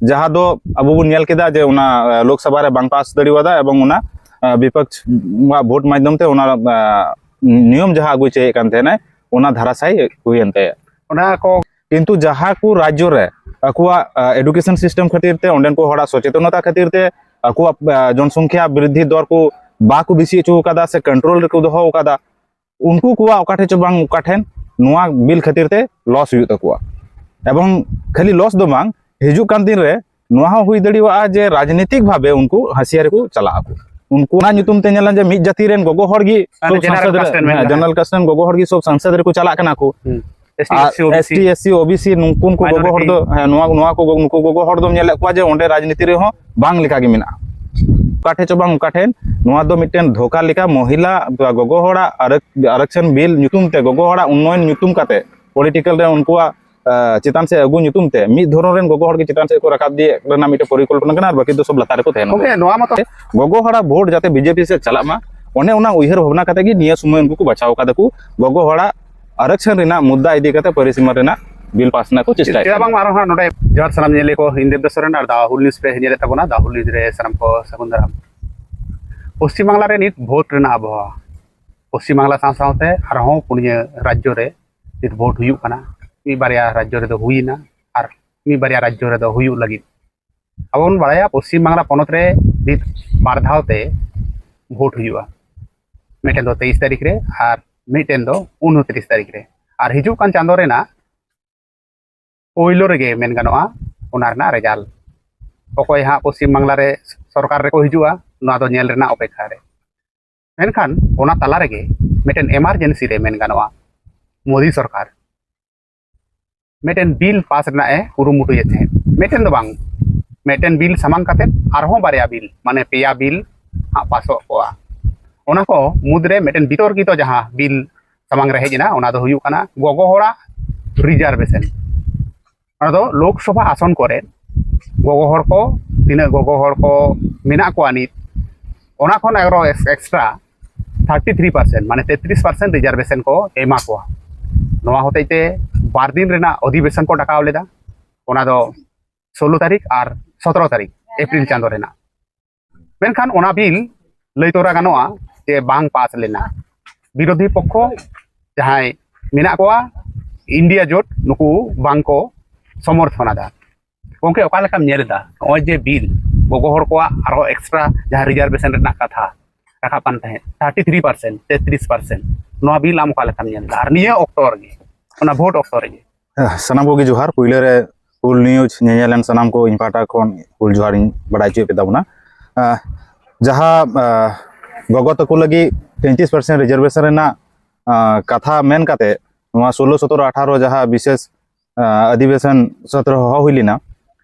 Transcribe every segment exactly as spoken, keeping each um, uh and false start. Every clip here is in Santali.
ᱡᱟᱦᱟᱸ ᱫᱚ ᱟᱵᱚ ᱵᱚᱱ ᱧᱮᱞ ᱠᱮᱫᱟ ᱡᱮ ᱚᱱᱟ, ᱟᱸ, ᱞᱳᱠᱥᱚᱵᱷᱟ ᱨᱮ ᱵᱟᱝ ᱯᱟᱥ ᱫᱟᱲᱮᱣᱟᱫᱟ, ᱮᱵᱚᱝ ᱚᱱᱟ, ᱟᱸ, ᱵᱤᱯᱚᱠᱥ ᱟᱜ ᱵᱷᱳᱴ ᱢᱟᱫᱽᱫᱷᱚᱢ ᱛᱮ ᱚᱱᱟ, ᱟᱸ, ᱱᱤᱭᱚᱢ ᱡᱟᱦᱟᱸ ᱟᱹᱜᱩᱭ ᱪᱟᱹᱭᱮᱫ ᱠᱟᱱ ᱛᱟᱦᱮᱱᱟᱭ, ᱚᱱᱟ ᱫᱷᱟᱨᱟᱥᱟᱭ ᱦᱩᱭᱮᱱ ᱛᱟᱭᱟ᱾ ᱚᱱᱟ ᱠᱚ ᱠᱤᱱᱛᱩ ᱡᱟᱦᱟᱸ ᱠᱚ ᱨᱟᱡᱽᱡᱚ ᱨᱮ ᱟᱠᱚᱣᱟᱜ, ᱟᱸ, education system ᱠᱷᱟᱹᱛᱤᱨ ᱛᱮ, ᱚᱸᱰᱮᱱ ᱠᱚ ᱦᱚᱲᱟᱜ ᱥᱚᱪᱮᱛᱚᱱᱚᱛᱟ ᱠᱷᱟᱹᱛᱤᱨ ᱛᱮ, ᱟᱠᱚᱣᱟᱜ, ᱟᱸ, ᱡᱚᱱᱥᱚᱝᱠᱷᱭᱟ ᱵᱨᱤᱫᱽᱫᱷᱤ ᱫᱚᱨ ᱠᱚ ᱵᱟᱠᱚ ᱵᱮᱥᱤ ᱦᱚᱪᱚ ᱟᱠᱟᱫᱟ ᱥᱮ control ᱨᱮᱠᱚ ᱫᱚᱦᱚ ᱟᱠᱟᱫᱟ, ᱩᱱᱠᱩ ᱠᱚᱣᱟᱜ ᱚᱠᱟ ᱴᱷᱮᱱ ᱪᱚ ᱵᱟᱝ ᱚᱠᱟ ᱴᱷᱮᱱ ᱱᱚᱣᱟ ᱵᱤᱞ ᱠᱷᱟᱹᱛᱤᱨ ᱛᱮ loss ᱦᱩᱭᱩᱜ ᱛᱟᱠᱚᱣᱟ᱾ ᱮᱵᱚᱝ ᱠᱷᱟᱹᱞᱤ loss ᱫᱚ ᱵᱟᱝ, ᱦᱤᱡᱩᱜ ᱠᱟᱱ ᱫᱤᱱ ᱨᱮ ᱱᱚᱣᱟ ᱦᱚᱸ ᱦᱩᱭ ᱫᱟᱲᱮᱭᱟᱜᱼᱟ ᱡᱮ ᱨᱟᱡᱽᱱᱤᱛᱤᱠ ᱵᱷᱟᱵᱮ ᱩᱱᱠᱩ ᱦᱟᱹᱥᱤᱭᱟᱹ ᱨᱮᱠᱚ ᱪᱟᱞᱟᱜ ᱟᱠᱚ᱾ ᱩᱱᱠᱩ ᱚᱱᱟ ᱧᱩᱛᱩᱢ ᱛᱮ ᱧᱮᱞᱟ ᱡᱮ ᱢᱤᱫ ᱡᱟᱹᱛᱤ ᱨᱮᱱ ᱜᱚᱜᱚ ᱦᱚᱲ ᱜᱮ ᱢᱟᱱᱮ ᱥᱚᱵ general ᱥᱚᱝᱥᱚᱫ ᱨᱮ, caste ᱨᱮᱱ ᱢᱮᱱ ᱦᱮᱸ, ᱜᱟᱱᱚᱜᱼᱟ᱾ General caste ᱨᱮᱱ ᱜᱚᱜᱚ ᱦᱚᱲ ᱜᱮ ᱥᱚᱵ ᱥᱚᱝᱥᱚᱫ ᱨᱮᱠᱚ ᱪᱟᱞᱟᱜ ᱠᱟᱱᱟ ᱠᱚ᱾ ᱦᱩᱸ᱾ ST, ᱟᱨ SC, OBC, ST, SC, OBC ᱱᱩᱠᱩ ᱩᱱᱠᱩ ᱜᱚᱜᱚ ᱦᱚᱲ ᱫᱚ, ᱦᱮᱸ, ᱱᱚᱣᱟ, ᱱᱚᱣᱟ ᱠᱚ, ᱱᱩᱠᱩ ᱜᱚᱜᱚ ᱦᱚᱲ ᱫᱚᱢ ᱧᱮᱞᱮᱫ ᱠᱚᱣᱟ ᱡᱮ ᱚᱸᱰᱮ ᱨᱟᱡᱽᱱᱤᱛᱤ ᱨᱮᱦᱚᱸ ᱵᱟᱝ ᱞᱮᱠᱟ ᱜᱮ ᱢᱮᱱᱟᱜᱼᱟ᱾ ᱚᱠᱟ ᱴᱷᱮᱡ ᱪᱚ ᱵᱟᱝ ᱚᱠᱟ ᱴᱷᱮᱱ ᱱᱚᱣᱟ ᱫᱚ ᱢᱤᱫᱴᱮᱱ ᱫᱷᱳᱠᱟ ᱞᱮᱠᱟ, ᱢᱚᱦᱤᱞᱟ, ᱜᱚᱜᱚ ᱦᱚᱲᱟᱜ ᱟᱨᱚᱠ-, ᱟᱨᱚᱠᱥᱚᱱ ᱵᱤᱞ ᱧᱩᱛᱩᱢ ᱛᱮ, ᱜᱚᱜᱚ ᱦᱚᱲᱟᱜ ᱩᱱᱱᱚᱭᱚᱱ ᱧᱩᱛᱩᱢ ᱠᱟᱛᱮ, political ᱨᱮ ᱩᱱᱠᱩᱣᱟᱜ, ᱟᱸ, ᱪᱮᱛᱟᱱ ᱥᱮᱫ ᱟᱹᱜᱩ ᱧᱩᱛᱩᱢ ᱛᱮ ᱢᱤᱫ ᱫᱷᱚᱨᱚᱢ ᱨᱮᱱ ᱜᱚᱜᱚ ᱦᱚᱲ ᱜᱮ ᱪᱮᱛᱟᱱ ᱥᱮᱫ ᱠᱚ ᱨᱟᱠᱟᱵ ᱤᱫᱤᱭᱮᱫ ᱨᱮᱱᱟᱜ ᱢᱤᱫᱴᱮᱱ ᱯᱚᱨᱤᱠᱚᱞᱯᱚᱱᱟ ᱠᱟᱱᱟ, ᱟᱨ ᱵᱟᱹᱠᱤ ᱫᱚ ᱥᱚᱵ ᱞᱟᱛᱟᱨ ᱨᱮᱠᱚ ᱛᱟᱦᱮᱱᱟ᱾ ᱜᱚᱢᱠᱮ, ᱱᱚᱣᱟ ᱢᱟᱛᱚ ᱜᱚᱜᱚ ᱦᱚᱲᱟᱜ ᱵᱷᱳᱴ ᱡᱟᱛᱮ BJP ᱥᱮᱫ ᱪᱟᱞᱟᱜ ᱢᱟ, ᱚᱱᱮ ᱚᱱᱟ ᱩᱭᱦᱟᱹᱨ ᱵᱷᱟᱵᱽᱱᱟ ᱠᱟᱛᱮ ᱜᱮ ᱱᱤᱭᱟᱹ ᱥᱚᱢᱚᱭ ᱩᱱᱠᱩ ᱠᱚ ᱵᱟᱪᱷᱟᱣ ᱠᱟᱫᱟ ᱠᱚ᱾ ᱜᱚᱜᱚ ᱦᱚᱲᱟᱜ ᱟᱨᱚᱠᱥᱚᱱ ᱨᱮᱱᱟᱜ ᱢᱩᱫᱽᱫᱟ ᱤᱫᱤ ᱠᱟᱛᱮ ᱯᱚᱨᱤᱥᱤᱢᱟ ᱨᱮᱱᱟᱜ ᱵᱤᱞ ᱯᱟᱥ ᱨᱮᱱᱟᱜ ᱠᱚ ᱪᱮᱥᱴᱟᱭᱮᱫ ᱪᱮᱫᱟᱜ ᱠᱟᱱᱟ᱾ ᱵᱟᱝ ᱟᱨᱦᱚᱸ ᱱᱚᱰᱮ ᱡᱚᱦᱟᱨ ᱥᱟᱱᱟᱢ ᱧᱮᱞᱮᱫ ᱠᱚ, ᱤᱧ ᱫᱮᱵᱽᱫᱟᱥ ᱥᱚᱨᱮᱱ ᱟᱨ ᱫᱟ ᱦᱩᱞ ᱱᱤᱭᱩᱡᱽ ᱯᱮ ᱧᱮᱞᱮᱫ ᱛᱟᱵᱚᱱᱟ, ᱫᱟ ᱦᱩᱞ ᱱᱤᱭᱩᱡᱽ ᱨᱮ ᱥᱟᱱᱟᱢ ᱠᱚ ᱥᱟᱹᱜᱩᱱ ᱫᱟᱨᱟᱢ᱾ ᱯᱚᱥᱪᱤᱢ ᱵᱟᱝᱞᱟ ᱨᱮ ᱱᱤᱛ ᱵᱷᱳᱴ ᱨᱮᱱᱟᱜ ᱟᱵᱚᱦᱟᱣᱟ, ᱯᱚᱥᱪᱤᱢ ᱵᱟᱝᱞᱟ ᱥᱟᱶ ᱥᱟᱶᱛᱮ ᱟᱨᱦᱚᱸ ᱯᱩᱱᱭᱟᱹ ᱨᱟᱡᱽᱡᱚ ᱨᱮ ᱱᱤᱛ ᱵᱷᱳᱴ ᱦᱩᱭᱩᱜ ᱠᱟᱱᱟ᱾ ᱢᱤᱫ ᱵᱟᱨᱭᱟ ᱨᱟᱡᱽᱡᱚ ᱨᱮᱫᱚ ᱦᱩᱭᱮᱱᱟ ᱟᱨ ᱢᱤᱫ ᱵᱟᱨᱭᱟ ᱨᱟᱡᱽᱡᱚ ᱨᱮᱫᱚ ᱦᱩᱭᱩᱜ ᱞᱟᱹᱜᱤᱫ᱾ ᱟᱵᱚ ᱵᱚᱱ ᱵᱟᱲᱟᱭᱟ ᱯᱚᱥᱪᱤᱢ ᱵᱟᱝᱞᱟ ᱯᱚᱱᱚᱛ ᱨᱮ ᱱᱤᱛ ᱵᱟᱨ ᱫᱷᱟᱣ ᱛᱮ ᱵᱷᱳᱴ ᱦᱩᱭᱩᱜᱼᱟ, ᱢᱤᱫᱴᱮᱱ ᱫᱚ ᱛᱮᱭᱤᱥ ᱛᱟᱹᱨᱤᱠᱷ ᱨᱮ ᱟᱨ ᱢᱤᱫᱴᱮᱱ ᱫᱚ ᱩᱱᱛᱨᱤᱥ ᱛᱟᱹᱨᱤᱠᱷ ᱨᱮ᱾ ᱟᱨ ᱦᱤᱡᱩᱜ ᱠᱟᱱ ᱪᱟᱸᱫᱳ ᱨᱮᱱᱟᱜ ᱯᱳᱭᱞᱳ ᱨᱮᱜᱮ ᱢᱮᱱ ᱜᱟᱱᱚᱜᱼᱟ ᱚᱱᱟ ᱨᱮᱱᱟᱜ ᱨᱮᱡᱟᱞᱴ᱾ ᱚᱠᱚᱭ ᱦᱟᱸᱜ ᱯᱚᱥᱪᱤᱢ ᱵᱟᱝᱞᱟ ᱨᱮ ᱥᱚᱨᱠᱟᱨ ᱨᱮᱠᱚ ᱦᱤᱡᱩᱜᱼᱟ, ᱱᱚᱣᱟ ᱫᱚ ᱧᱮᱞ ᱨᱮᱱᱟᱜ ᱚᱯᱮᱠᱷᱟ ᱨᱮ᱾ ᱢᱮᱱᱠᱷᱟᱱ ᱚᱱᱟ ᱛᱟᱞᱟ ᱨᱮᱜᱮ ᱢᱤᱫᱴᱮᱱ ᱮᱢᱟᱨᱡᱮᱱᱥᱤ ᱨᱮ ᱢᱮᱱ ᱜᱟᱱᱚᱜᱼᱟ, ᱢᱳᱫᱤ ᱥᱚᱨᱠᱟᱨ ᱢᱤᱫᱴᱮᱱ ᱵᱤᱞ ᱯᱟᱥ ᱨᱮᱱᱟᱜ ᱮ ᱠᱩᱨᱩᱢᱩᱴᱩᱭᱮᱫ ᱛᱟᱦᱮᱸᱫ᱾ ᱢᱤᱫᱴᱮᱱ ᱫᱚ ᱵᱟᱝ, ᱢᱤᱫᱴᱮᱱ ᱵᱤᱞ ᱥᱟᱢᱟᱝ ᱠᱟᱛᱮᱫ ᱟᱨᱦᱚᱸ ᱵᱟᱨᱭᱟ ᱵᱤᱞ, ᱢᱟᱱᱮ ᱯᱮᱭᱟ ᱵᱤᱞ ᱦᱟᱸᱜ ᱯᱟᱥᱚᱜ ᱠᱚᱜᱼᱟ᱾ ᱚᱱᱟ ᱠᱚ ᱢᱩᱫᱽᱨᱮ ᱢᱤᱫᱴᱮᱱ ᱵᱤᱛᱚᱨᱠᱤᱛᱚ ᱡᱟᱦᱟᱸ ᱵᱤᱞ ᱥᱟᱢᱟᱝ ᱨᱮ ᱦᱮᱡ ᱮᱱᱟ, ᱚᱱᱟ ᱫᱚ ᱦᱩᱭᱩᱜ ᱠᱟᱱᱟ ᱜᱚᱜᱚ ᱦᱚᱲᱟᱜ ᱨᱤᱡᱟᱨᱵᱷᱮᱥᱚᱱ᱾ ᱚᱱᱟ ᱫᱚ ᱞᱳᱠᱥᱚᱵᱷᱟ ᱟᱥᱚᱱ ᱠᱚᱨᱮ ᱜᱚᱜᱚ ᱦᱚᱲ ᱠᱚ, ᱛᱤᱱᱟᱹᱜ ᱜᱚᱜᱚ ᱦᱚᱲ ᱠᱚ ᱢᱮᱱᱟᱜ ᱠᱚᱣᱟ ᱱᱤᱛ, ᱚᱱᱟ ᱠᱷᱚᱱ ᱟᱨᱚ X-, extra thirty three percent, ᱢᱟᱱᱮ ᱛᱮᱛᱨᱤᱥ ᱯᱟᱨᱥᱮᱱᱴ ᱨᱤᱡᱟᱨᱵᱷᱮᱥᱚᱱ ᱠᱚ ᱮᱢᱟ ᱠᱚᱣᱟ᱾ ᱱᱚᱣᱟ ᱦᱚᱛᱮᱡ ᱛᱮ ᱵᱟᱨ ᱫᱤᱱ ᱨᱮᱱᱟᱜ ᱚᱫᱷᱤᱵᱮᱥᱚᱱ ᱠᱚ ᱰᱟᱠᱟᱣ ᱞᱮᱫᱟ᱾ ᱚᱱᱟ ᱫᱚ ᱥᱳᱞᱳ ᱛᱟᱹᱨᱤᱠᱷ ᱟᱨ ᱥᱚᱛᱨᱚ ᱛᱟᱹᱨᱤᱠᱷ ᱮᱯᱨᱤᱞ ᱪᱟᱸᱫᱳ ᱨᱮᱱᱟᱜ᱾ ᱢᱮᱱᱠᱷᱟᱱ ᱚᱱᱟ ᱵᱤᱞ ᱞᱟᱹᱭ ᱛᱚᱨᱟ ᱜᱟᱱᱚᱜᱼᱟ ᱡᱮ ᱵᱟᱝ ᱯᱟᱥ ᱞᱮᱱᱟ᱾ ᱵᱤᱨᱳᱫᱷᱤ ᱯᱚᱠᱠᱷᱚ ᱡᱟᱦᱟᱸᱭ ᱢᱮᱱᱟᱜ ᱠᱚᱣᱟ, ᱤᱱᱰᱤᱭᱟ ᱡᱳᱴ, ᱱᱩᱠᱩ ᱵᱟᱝ ᱠᱚ ᱥᱚᱢᱚᱨᱛᱷᱚᱱ ᱮᱫᱟ᱾ ᱜᱚᱢᱠᱮ, ᱚᱠᱟ ᱞᱮᱠᱟᱢ ᱧᱮᱞ ᱮᱫᱟ ᱱᱚᱜᱼᱚᱭ ᱡᱮ ᱵᱤᱞ ᱜᱚᱜᱚ ᱦᱚᱲ ᱠᱚᱣᱟᱜ ᱟᱨᱦᱚᱸ ᱮᱠᱥᱴᱨᱟ ᱡᱟᱦᱟᱸ ᱨᱤᱡᱟᱨᱵᱷᱮᱥᱚᱱ ᱨᱮᱱᱟᱜ ᱠᱟᱛᱷᱟ ᱨᱟᱠᱟᱵ ᱠᱟᱱ ᱛᱟᱦᱮᱸᱫ, ᱛᱷᱟᱨᱴᱤ ᱛᱷᱨᱤ ᱯᱟᱨᱥᱮᱱᱴ ᱥᱮ ᱛᱤᱨᱤᱥ ᱯᱟᱨᱥᱮᱱᱴ, ᱱᱚᱣᱟ ᱵᱤᱞ ᱟᱢ ᱚᱠᱟ ᱞᱮᱠᱟᱢ ᱧᱮᱞ ᱮᱫᱟ? ᱟᱨ ᱱᱤᱭᱟᱹ ᱚᱠᱛᱚ ᱨᱮᱜᱮ, ᱚᱱᱟ ᱵᱷᱳᱴ ᱚᱠᱛᱚ ᱨᱮᱜᱮ᱾ ᱥᱟᱱᱟᱢ ᱠᱚᱜᱮ ᱡᱚᱦᱟᱨ᱾ ᱯᱩᱭᱞᱟᱹ ᱨᱮ ᱦᱩᱞ ᱱᱤᱭᱩᱡᱽ ᱧᱮᱧᱮᱞᱮᱱ ᱥᱟᱱᱟᱢ ᱠᱚ ᱤᱧ ᱯᱟᱦᱴᱟ ᱠᱷᱚᱱ ᱦᱩᱞ ᱡᱚᱦᱟᱨ ᱤᱧ ᱵᱟᱲᱟᱭ ᱦᱚᱪᱚᱭᱮᱫ ᱯᱮ ᱛᱟᱵᱚᱱᱟ᱾ ᱟᱦ, ᱡᱟᱦᱟᱸ, ᱟᱦ, ᱜᱚᱜᱚ ᱛᱟᱠᱚ ᱞᱟᱹᱜᱤᱫ ᱛᱮᱭᱛᱨᱤᱥ ᱯᱟᱨᱥᱮᱱᱴ ᱨᱤᱡᱟᱨᱵᱷᱮᱥᱚᱱ ᱨᱮᱱᱟᱜ, ᱟᱦ, ᱠᱟᱛᱷᱟ ᱢᱮᱱ ᱠᱟᱛᱮ ᱱᱚᱣᱟ ᱥᱳᱞᱳ ᱥᱚᱛᱨᱚ ᱟᱴᱷᱟᱨᱚ ᱡᱟᱦᱟᱸ ᱵᱤᱥᱮᱥ, ᱟᱦ, ᱚᱫᱷᱤᱵᱮᱥᱚᱱ ᱥᱚᱛᱨᱚ ᱦᱚᱦᱚ ᱦᱩᱭ ᱞᱮᱱᱟ,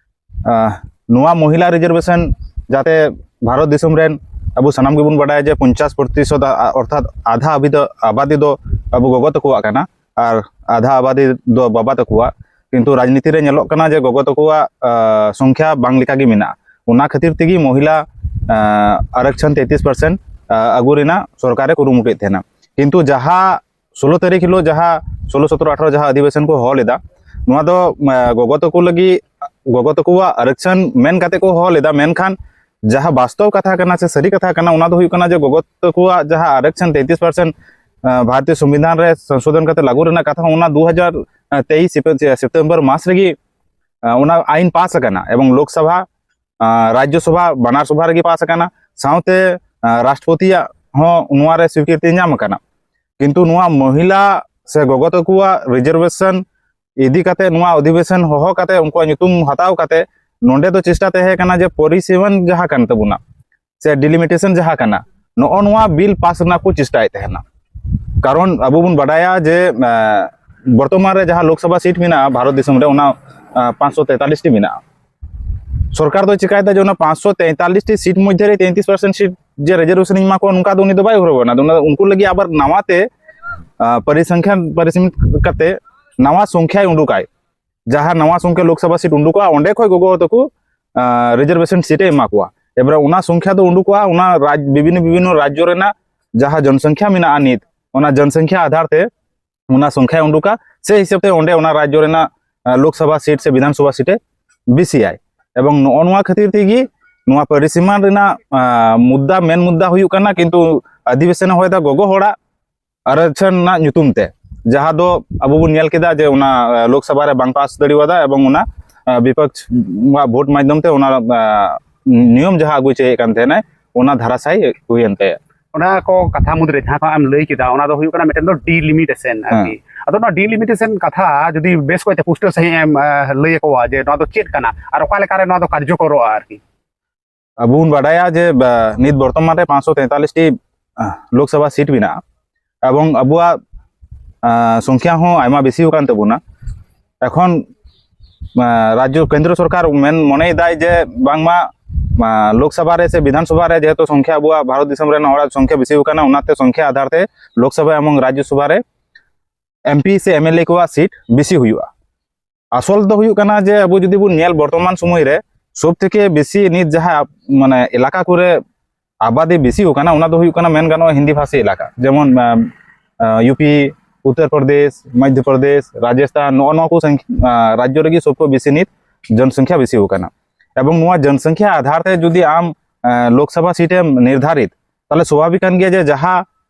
ᱟᱦ, ᱱᱚᱣᱟ ᱢᱚᱦᱤᱞᱟ ᱨᱤᱡᱟᱨᱵᱷᱮᱥᱚᱱ ᱡᱟᱛᱮ ᱵᱷᱟᱨᱚᱛ ᱫᱤᱥᱚᱢ ᱨᱮᱱ ᱟᱵᱚ ᱥᱟᱱᱟᱢ ᱜᱮᱵᱚᱱ ᱵᱟᱰᱟᱭᱟ ᱡᱮ ᱯᱚᱧᱪᱟᱥ ᱯᱨᱚᱛᱤᱥᱚᱛ, ᱟ-, ᱟ-, ᱚᱨᱛᱷᱟᱛ ᱟᱫᱷᱟ ᱟᱵᱟᱫᱤ ᱫᱚ, ᱟᱵᱟᱫᱤ ᱫᱚ ᱟᱵᱚ ᱜᱚᱜᱚ ᱛᱟᱠᱚᱣᱟᱜ ᱠᱟᱱᱟ ᱟᱨ ᱟᱫᱷᱟ ᱟᱵᱟᱫᱤ ᱫᱚ ᱵᱟᱵᱟ ᱛᱟᱠᱚᱣᱟᱜ᱾ ᱠᱤᱱᱛᱩ ᱨᱟᱡᱽᱱᱤᱛᱤ ᱨᱮ ᱧᱮᱞᱚᱜ ᱠᱟᱱᱟ ᱡᱮ ᱜᱚᱜᱚ ᱛᱟᱠᱚᱣᱟᱜ, ᱟ, ᱥᱚᱝᱠᱷᱭᱟ ᱵᱟᱝ ᱞᱮᱠᱟ ᱜᱮ ᱢᱮᱱᱟᱜᱼᱟ᱾ ᱚᱱᱟ ᱠᱷᱟᱹᱛᱤᱨ ᱛᱮᱜᱮ ᱢᱚᱦᱤᱞᱟ, ᱟ, ᱟᱨᱚᱠᱥᱚᱱ ᱛᱮᱭᱛᱨᱤᱥ ᱯᱟᱨᱥᱮᱱᱴ, ᱟ, ᱟᱹᱜᱩ ᱨᱮᱱᱟᱜ ᱥᱚᱨᱠᱟᱨᱮ ᱠᱩᱨᱩᱢᱩᱴᱩᱭᱮᱫ ᱛᱟᱦᱮᱱᱟ᱾ ᱠᱤᱱᱛᱩ ᱡᱟᱦᱟᱸ ᱥᱳᱞᱳ ᱛᱟᱹᱨᱤᱠᱷ ᱦᱤᱞᱳᱜ ᱡᱟᱦᱟᱸ ᱥᱳᱞᱳ ᱥᱚᱛᱨᱚ ᱟᱴᱷᱟᱨᱚ ᱡᱟᱦᱟᱸ ᱚᱫᱷᱤᱵᱮᱥᱚᱱ ᱠᱚ ᱦᱚᱦᱚ ᱞᱮᱫᱟ, ᱱᱚᱣᱟ ᱫᱚ, ᱟ, ᱜᱚᱜᱚ ᱛᱟᱠᱚ ᱞᱟᱹᱜᱤᱫ, ᱜᱚᱜᱚ ᱛᱟᱠᱚᱣᱟᱜ ᱟᱨᱚᱠᱥᱚᱱ ᱢᱮᱱ ᱠᱟᱛᱮ ᱠᱚ ᱦᱚᱦᱚ ᱞᱮᱫᱟ, ᱢᱮᱱᱠᱷᱟᱱ ᱡᱟᱦᱟᱸ ᱵᱟᱥᱛᱚᱵ ᱠᱟᱛᱷᱟ ᱠᱟᱱᱟ ᱥᱮ ᱥᱟᱹᱨᱤ ᱠᱟᱛᱷᱟ ᱠᱟᱱᱟ, ᱚᱱᱟ ᱫᱚ ᱦᱩᱭᱩᱜ ᱠᱟᱱᱟ ᱡᱮ ᱜᱚᱜᱚ ᱛᱟᱠᱚᱣᱟᱜ ᱡᱟᱦᱟᱸ ᱟᱨᱚᱠᱥᱚᱱ ᱛᱮᱭᱛᱨᱤᱥ ᱯᱟᱨᱥᱮᱱᱴ, ᱟ, ᱵᱷᱟᱨᱚᱛᱤᱭᱚ ᱥᱚᱝᱵᱤᱫᱷᱟᱱ ᱨᱮ ᱥᱚᱝᱥᱳᱫᱷᱚᱱ ᱠᱟᱛᱮ ᱞᱟᱹᱜᱩ ᱨᱮᱱᱟᱜ ᱠᱟᱛᱷᱟ, ᱚᱱᱟ ᱫᱩ ᱦᱟᱡᱟᱨ ᱛᱮᱭᱤᱥ ᱥᱮᱯᱴᱮᱢᱵᱚᱨ ᱢᱟᱥ ᱨᱮᱜᱮ, ᱟ, ᱚᱱᱟ ᱟᱭᱤᱱ ᱯᱟᱥ ᱟᱠᱟᱱᱟ ᱮᱵᱚᱝ ᱞᱳᱠᱥᱚᱵᱷᱟ, ᱟ, ᱨᱟᱡᱽᱡᱚ ᱥᱚᱵᱷᱟ, ᱵᱟᱱᱟᱨ ᱥᱚᱵᱷᱟ ᱨᱮᱜᱮ ᱯᱟᱥ ᱟᱠᱟᱱᱟ, ᱥᱟᱶᱛᱮ, ᱟ, ᱨᱟᱥᱴᱨᱚᱯᱚᱛᱤᱭᱟᱜ ᱦᱚᱸ ᱱᱚᱣᱟ ᱨᱮ ᱥᱤᱠᱨᱤᱛᱤ ᱧᱟᱢ ᱟᱠᱟᱱᱟ᱾ ᱠᱤᱱᱛᱩ ᱱᱚᱣᱟ ᱢᱚᱦᱤᱞᱟ ᱥᱮ ᱜᱚᱜᱚ ᱛᱟᱠᱚᱣᱟᱜ ᱨᱤᱡᱟᱨᱵᱷᱮᱥᱚᱱ ᱤᱫᱤ ᱠᱟᱛᱮ, ᱱᱚᱣᱟ ᱚᱫᱷᱤᱵᱮᱥᱚᱱ ᱦᱚᱦᱚ ᱠᱟᱛᱮ, ᱩᱱᱠᱩᱣᱟᱜ ᱧᱩᱛᱩᱢ ᱦᱟᱛᱟᱣ ᱠᱟᱛᱮ, ᱱᱚᱰᱮ ᱫᱚ ᱪᱮᱥᱴᱟ ᱛᱟᱦᱮᱸ ᱠᱟᱱᱟ ᱡᱮ ᱯᱚᱨᱤᱥᱤᱢᱟᱱ ᱡᱟᱦᱟᱸ ᱠᱟᱱ ᱛᱟᱵᱚᱱᱟ ᱥᱮ ᱰᱤᱞᱤᱢᱤᱴᱮᱥᱚᱱ ᱡᱟᱦᱟᱸ ᱠᱟᱱᱟ, ᱱᱚᱜᱼᱚ ᱱᱚᱣᱟ ᱵᱤᱞ ᱯᱟᱥ ᱨᱮᱱᱟᱜ ᱠᱚ ᱪᱮᱥᱴᱟᱭᱮᱫ ᱛᱟᱦᱮᱱᱟ᱾ ᱠᱟᱨᱚᱱ ᱟᱵᱚ ᱵᱚᱱ ᱵᱟᱰᱟᱭᱟ ᱡᱮ, ᱟ, ᱵᱚᱨᱛᱚᱢᱟᱱ ᱨᱮ ᱡᱟᱦᱟᱸ ᱞᱳᱠᱥᱚᱵᱷᱟ ᱥᱤᱴ ᱢᱮᱱᱟᱜᱼᱟ ᱵᱷᱟᱨᱚᱛ ᱫᱤᱥᱚᱢ ᱨᱮ, ᱚᱱᱟ, ᱟ, ᱯᱟᱸᱪᱥᱚ ᱛᱮᱛᱟᱞᱤᱥ ᱴᱤ ᱢᱮᱱᱟᱜᱼᱟ᱾ ᱥᱚᱨᱠᱟᱨ ᱫᱚ ᱪᱤᱠᱟᱭᱮᱫᱟ ᱡᱮ ᱚᱱᱟ ᱯᱟᱸᱪᱥᱚ ᱛᱮᱛᱟᱞᱤᱥ ᱴᱤ ᱥᱤᱴ ᱢᱚᱫᱽᱫᱷᱮ ᱨᱮ ᱛᱮᱭᱛᱨᱤᱥ ᱯᱟᱨᱥᱮᱱᱴ ᱥᱤᱴ ᱡᱮ ᱨᱤᱡᱟᱨᱵᱷᱮᱥᱚᱱ ᱤᱧ ᱮᱢᱟ ᱠᱚᱣᱟ, ᱱᱚᱝᱠᱟ ᱫᱚ ᱩᱱᱤ ᱫᱚ ᱵᱟᱭ ᱩᱭᱦᱟᱹᱨ ᱵᱷᱟᱵᱽᱱᱟ᱾ ᱚᱱᱟ, ᱩᱱᱠᱩ ᱞᱟᱹᱜᱤᱫ ᱟᱵᱟᱨ ᱱᱟᱣᱟ ᱛᱮ, ᱟ, ᱯᱚᱨᱤᱥᱚᱝᱠᱷᱟᱱ, ᱯᱚᱨᱤᱥᱤᱢᱤᱛ ᱠᱟᱛᱮ ᱱᱟᱣᱟ ᱥᱚᱝᱠᱷᱭᱟᱭ ᱩᱰᱩᱠᱟᱭ᱾ ᱡᱟᱦᱟᱸ ᱱᱟᱣᱟ ᱥᱚᱝᱠᱷᱭᱟ ᱞᱳᱠᱥᱚᱵᱷᱟ ᱥᱤᱴ ᱩᱰᱩᱠᱚᱜᱼᱟ, ᱚᱸᱰᱮ ᱠᱷᱚᱱ ᱜᱚᱜᱚ ᱛᱟᱠᱚ, ᱟ, ᱨᱤᱡᱟᱨᱵᱷᱮᱥᱚᱱ ᱥᱤᱴ ᱮ ᱮᱢᱟ ᱠᱚᱣᱟ᱾ ᱮᱵᱟᱨ ᱚᱱᱟ ᱥᱚᱝᱠᱷᱭᱟ ᱫᱚ ᱩᱰᱩᱠᱚᱜᱼᱟ, ᱚᱱᱟ ᱨᱟᱡᱽ, ᱵᱤᱵᱷᱤᱱᱱᱚ ᱵᱤᱵᱷᱤᱱᱱᱚ ᱨᱟᱡᱽᱡᱚ ᱨᱮᱱᱟᱜ ᱡᱟᱦᱟᱸ ᱡᱚᱱᱥᱚᱝᱠᱷᱭᱟ ᱢᱮᱱᱟᱜᱼᱟ ᱱᱤᱛ, ᱚᱱᱟ ᱡᱚᱱᱥᱚᱝᱠᱷᱭᱟ ᱟᱫᱷᱟᱨ ᱛᱮ ᱚᱱᱟ ᱥᱚᱝᱠᱷᱭᱟᱭ ᱩᱰᱩᱠᱟ, ᱥᱮ ᱦᱤᱥᱟᱹᱵ ᱛᱮ ᱚᱸᱰᱮ ᱚᱱᱟ ᱨᱟᱡᱽᱡᱚ ᱨᱮᱱᱟᱜ, ᱟ, ᱞᱳᱠᱥᱚᱵᱷᱟ ᱥᱤᱴ ᱥᱮ ᱵᱤᱫᱷᱟᱱ ᱥᱚᱵᱷᱟ ᱥᱤᱴ ᱮ ᱵᱤ ᱥᱤ ᱟᱭ᱾ ᱮᱵᱚᱝ ᱱᱚᱜᱼᱚ ᱱᱚᱣᱟ ᱠᱷᱟᱹᱛᱤᱨ ᱛᱮᱜᱮ ᱱᱚᱣᱟ ᱯᱟᱹᱨᱤᱥᱤᱢᱟᱱ ᱨᱮᱱᱟᱜ, ᱟᱸ, ᱢᱩᱫᱽᱫᱟ, ᱢᱮᱱ ᱢᱩᱫᱽᱫᱟ ᱦᱩᱭᱩᱜ ᱠᱟᱱᱟ, ᱠᱤᱱᱛᱩ ᱟᱹᱫᱤᱵᱟᱹᱥᱤ ᱦᱚᱭ ᱫᱚ ᱜᱚᱜᱚ ᱦᱚᱲᱟᱜ ᱟᱨᱮᱠᱥᱚᱱ ᱨᱮᱱᱟᱜ ᱧᱩᱛᱩᱢ ᱛᱮ, ᱡᱟᱦᱟᱸ ᱫᱚ ᱟᱵᱚ ᱵᱚᱱ ᱧᱮᱞ ᱠᱮᱫᱟ ᱡᱮ ᱚᱱᱟ, ᱟᱸ, ᱞᱳᱠᱥᱚᱵᱷᱟ ᱨᱮ ᱵᱟᱝ ᱯᱟᱥ ᱫᱟᱲᱮᱣᱟᱫᱟ ᱮᱵᱚᱝ ᱚᱱᱟ, ᱟᱸ, ᱵᱤᱯᱚᱠᱥ ᱟᱜ ᱵᱷᱳᱴ ᱢᱟᱫᱽᱫᱷᱚᱢ ᱛᱮ ᱚᱱᱟ, ᱟᱸ, ᱱᱤᱭᱚᱢ ᱡᱟᱦᱟᱸ ᱟᱹᱜᱩ ᱦᱚᱪᱚᱭᱮᱫ ᱠᱟᱱ ᱛᱟᱦᱮᱱᱟᱭ, ᱚᱱᱟ ᱫᱷᱟᱨᱟᱥᱟᱭ ᱦᱩᱭᱮᱱ ᱛᱟᱭᱟ᱾ ᱚᱱᱟ ᱠᱚ ᱠᱟᱛᱷᱟ ᱢᱩᱫᱽᱨᱮ ᱡᱟᱦᱟᱸ ᱠᱚ ᱟᱢ ᱞᱟᱹᱭ ᱠᱮᱫᱟ, ᱚᱱᱟ ᱫᱚ ᱦᱩᱭᱩᱜ ᱠᱟᱱᱟ ᱢᱤᱫᱴᱮᱱ ᱫᱚ ᱰᱤᱞᱤᱢᱤᱴᱮᱥᱚᱱ ᱟᱨᱠᱤ᱾ ᱦᱮᱸ᱾ ᱟᱫᱚ ᱱᱚᱣᱟ ᱰᱤᱞᱤᱢᱤᱴᱮᱥᱚᱱ ᱠᱟᱛᱷᱟ ᱡᱩᱫᱤ ᱵᱮᱥ ᱠᱚᱡᱛᱮ ᱯᱩᱥᱴᱟᱹᱣ ᱥᱟᱺᱦᱤᱡ ᱮᱢ, ᱟᱸ, ᱞᱟᱹᱭ ᱟᱠᱚᱣᱟ ᱡᱮ ᱱᱚᱣᱟ ᱫᱚ ᱪᱮᱫ ᱠᱟᱱᱟ ᱟᱨ ᱚᱠᱟ ᱞᱮᱠᱟᱨᱮ ᱱᱚᱣᱟ ᱫᱚ ᱠᱟᱨᱡᱚᱠᱚᱨᱚᱜᱼᱟ ᱟᱨᱠᱤ᱾ ᱟᱵᱚ ᱵᱚᱱ ᱵᱟᱰᱟᱭᱟ ᱡᱮ, ᱵᱟ, ᱱᱤᱛ ᱵᱚᱨᱛᱚᱢᱟᱱ ᱨᱮ ᱯᱟᱸᱪᱥᱚ ᱛᱮᱛᱟᱞᱤᱥ ᱴᱤ, ᱟᱸ, ᱞᱳᱠᱥᱚᱵᱷᱟ ᱥᱤᱴ ᱢᱮᱱᱟᱜᱼᱟ ᱮᱵᱚᱝ ᱟᱵᱚᱣᱟᱜ, ᱟᱸ, ᱥᱚᱝᱠᱷᱭᱟ ᱦᱚᱸ ᱟᱭᱢᱟ ᱵᱮᱥᱤ ᱟᱠᱟᱱ ᱛᱟᱵᱚᱱᱟ᱾ ᱮᱠᱷᱚᱱ, ᱟᱸ, ᱨᱟᱡᱽᱡᱚ ᱠᱮᱱᱫᱨᱚ ᱥᱚᱨᱠᱟᱨ ᱢᱮᱱ, ᱢᱚᱱᱮᱭᱮᱫᱟᱭ ᱡᱮ ᱵᱟᱝᱢᱟ, ᱟᱸ, ᱞᱳᱠᱥᱚᱵᱷᱟ ᱨᱮ ᱥᱮ ᱵᱤᱫᱷᱟᱱ ᱥᱚᱵᱷᱟ ᱨᱮ ᱡᱮᱦᱮᱛᱩ ᱥᱚᱝᱠᱷᱭᱟ ᱟᱵᱚᱣᱟᱜ ᱵᱷᱟᱨᱚᱛ ᱫᱤᱥᱚᱢ ᱨᱮᱱ ᱦᱚᱲᱟᱜ ᱥᱚᱝᱠᱷᱭᱟ ᱵᱮᱥᱤ ᱟᱠᱟᱱᱟ, ᱚᱱᱟᱛᱮ ᱥᱚᱝᱠᱷᱭᱟ ᱟᱫᱷᱟᱨ ᱛᱮ ᱞᱳᱠᱥᱚᱵᱷᱟ ᱮᱵᱚᱝ ᱨᱟᱡᱽᱡᱚ ᱥᱚᱵᱷᱟ ᱨᱮ ᱮᱢ ᱯᱤ ᱥᱮ ᱮᱢ ᱮᱞ ᱮ ᱠᱚᱣᱟᱜ ᱥᱤᱴ ᱵᱮᱥᱤ ᱦᱩᱭᱩᱜᱼᱟ᱾ ᱟᱥᱚᱞ ᱫᱚ ᱦᱩᱭᱩᱜ ᱠᱟᱱᱟ ᱡᱮ ᱟᱵᱚ ᱡᱩᱫᱤ ᱵᱚᱱ ᱧᱮᱞ ᱵᱚᱨᱛᱚᱢᱟᱱ ᱥᱚᱢᱚᱭ ᱨᱮ ᱥᱚᱵ ᱛᱷᱮᱠᱮ ᱵᱮᱥᱤ ᱱᱤᱛ ᱡᱟᱦᱟᱸ ᱢᱟᱱᱮ ᱮᱞᱟᱠᱟ ᱠᱚᱨᱮ ᱟᱵᱟᱫᱤ ᱵᱮᱥᱤ ᱟᱠᱟᱱᱟ, ᱚᱱᱟ ᱫᱚ ᱦᱩᱭᱩᱜ ᱠᱟᱱᱟ ᱢᱮᱱ ᱜᱟᱱᱚᱜᱼᱟ ᱦᱤᱱᱫᱤ ᱵᱷᱟᱥᱤ ᱮᱞᱟᱠᱟ, ᱡᱮᱢᱚᱱ, ᱟᱢ, ᱟᱸ, ᱭᱩ ᱯᱤ, ᱩᱛᱛᱚᱨ ᱯᱨᱚᱫᱮᱥ, ᱢᱚᱫᱷᱭᱚ ᱯᱨᱚᱫᱮᱥ, ᱨᱟᱡᱚᱥᱛᱷᱟᱱ, ᱱᱚᱜᱼᱚ ᱱᱚᱣᱟ ᱠᱚ ᱥᱚᱝ-, ᱟᱸ, ᱨᱟᱡᱽᱡᱚ ᱨᱮᱜᱮ ᱥᱚᱵ ᱠᱷᱚᱱ ᱵᱮᱥᱤ ᱱᱤᱛ ᱡᱚᱱᱥᱚᱝᱠᱷᱭᱟ ᱵᱮᱥᱤ ᱟᱠᱟᱱᱟ᱾ ᱮᱵᱚᱝ ᱱᱚᱣᱟ ᱡᱚᱱᱥᱚᱝᱠᱷᱭᱟ ᱟᱫᱷᱟᱨ ᱛᱮ ᱡᱩᱫᱤ ᱟᱢ, ᱟᱸ, ᱞᱳᱠᱥᱚᱵᱷᱟ ᱥᱤᱴ ᱮᱢ ᱱᱤᱨᱫᱷᱟᱨᱤᱛ, ᱛᱟᱦᱞᱮ ᱥᱚᱵᱷᱟᱵᱤᱠ ᱠᱟᱱ ᱜᱮᱭᱟ ᱡᱮ ᱡᱟᱦᱟᱸ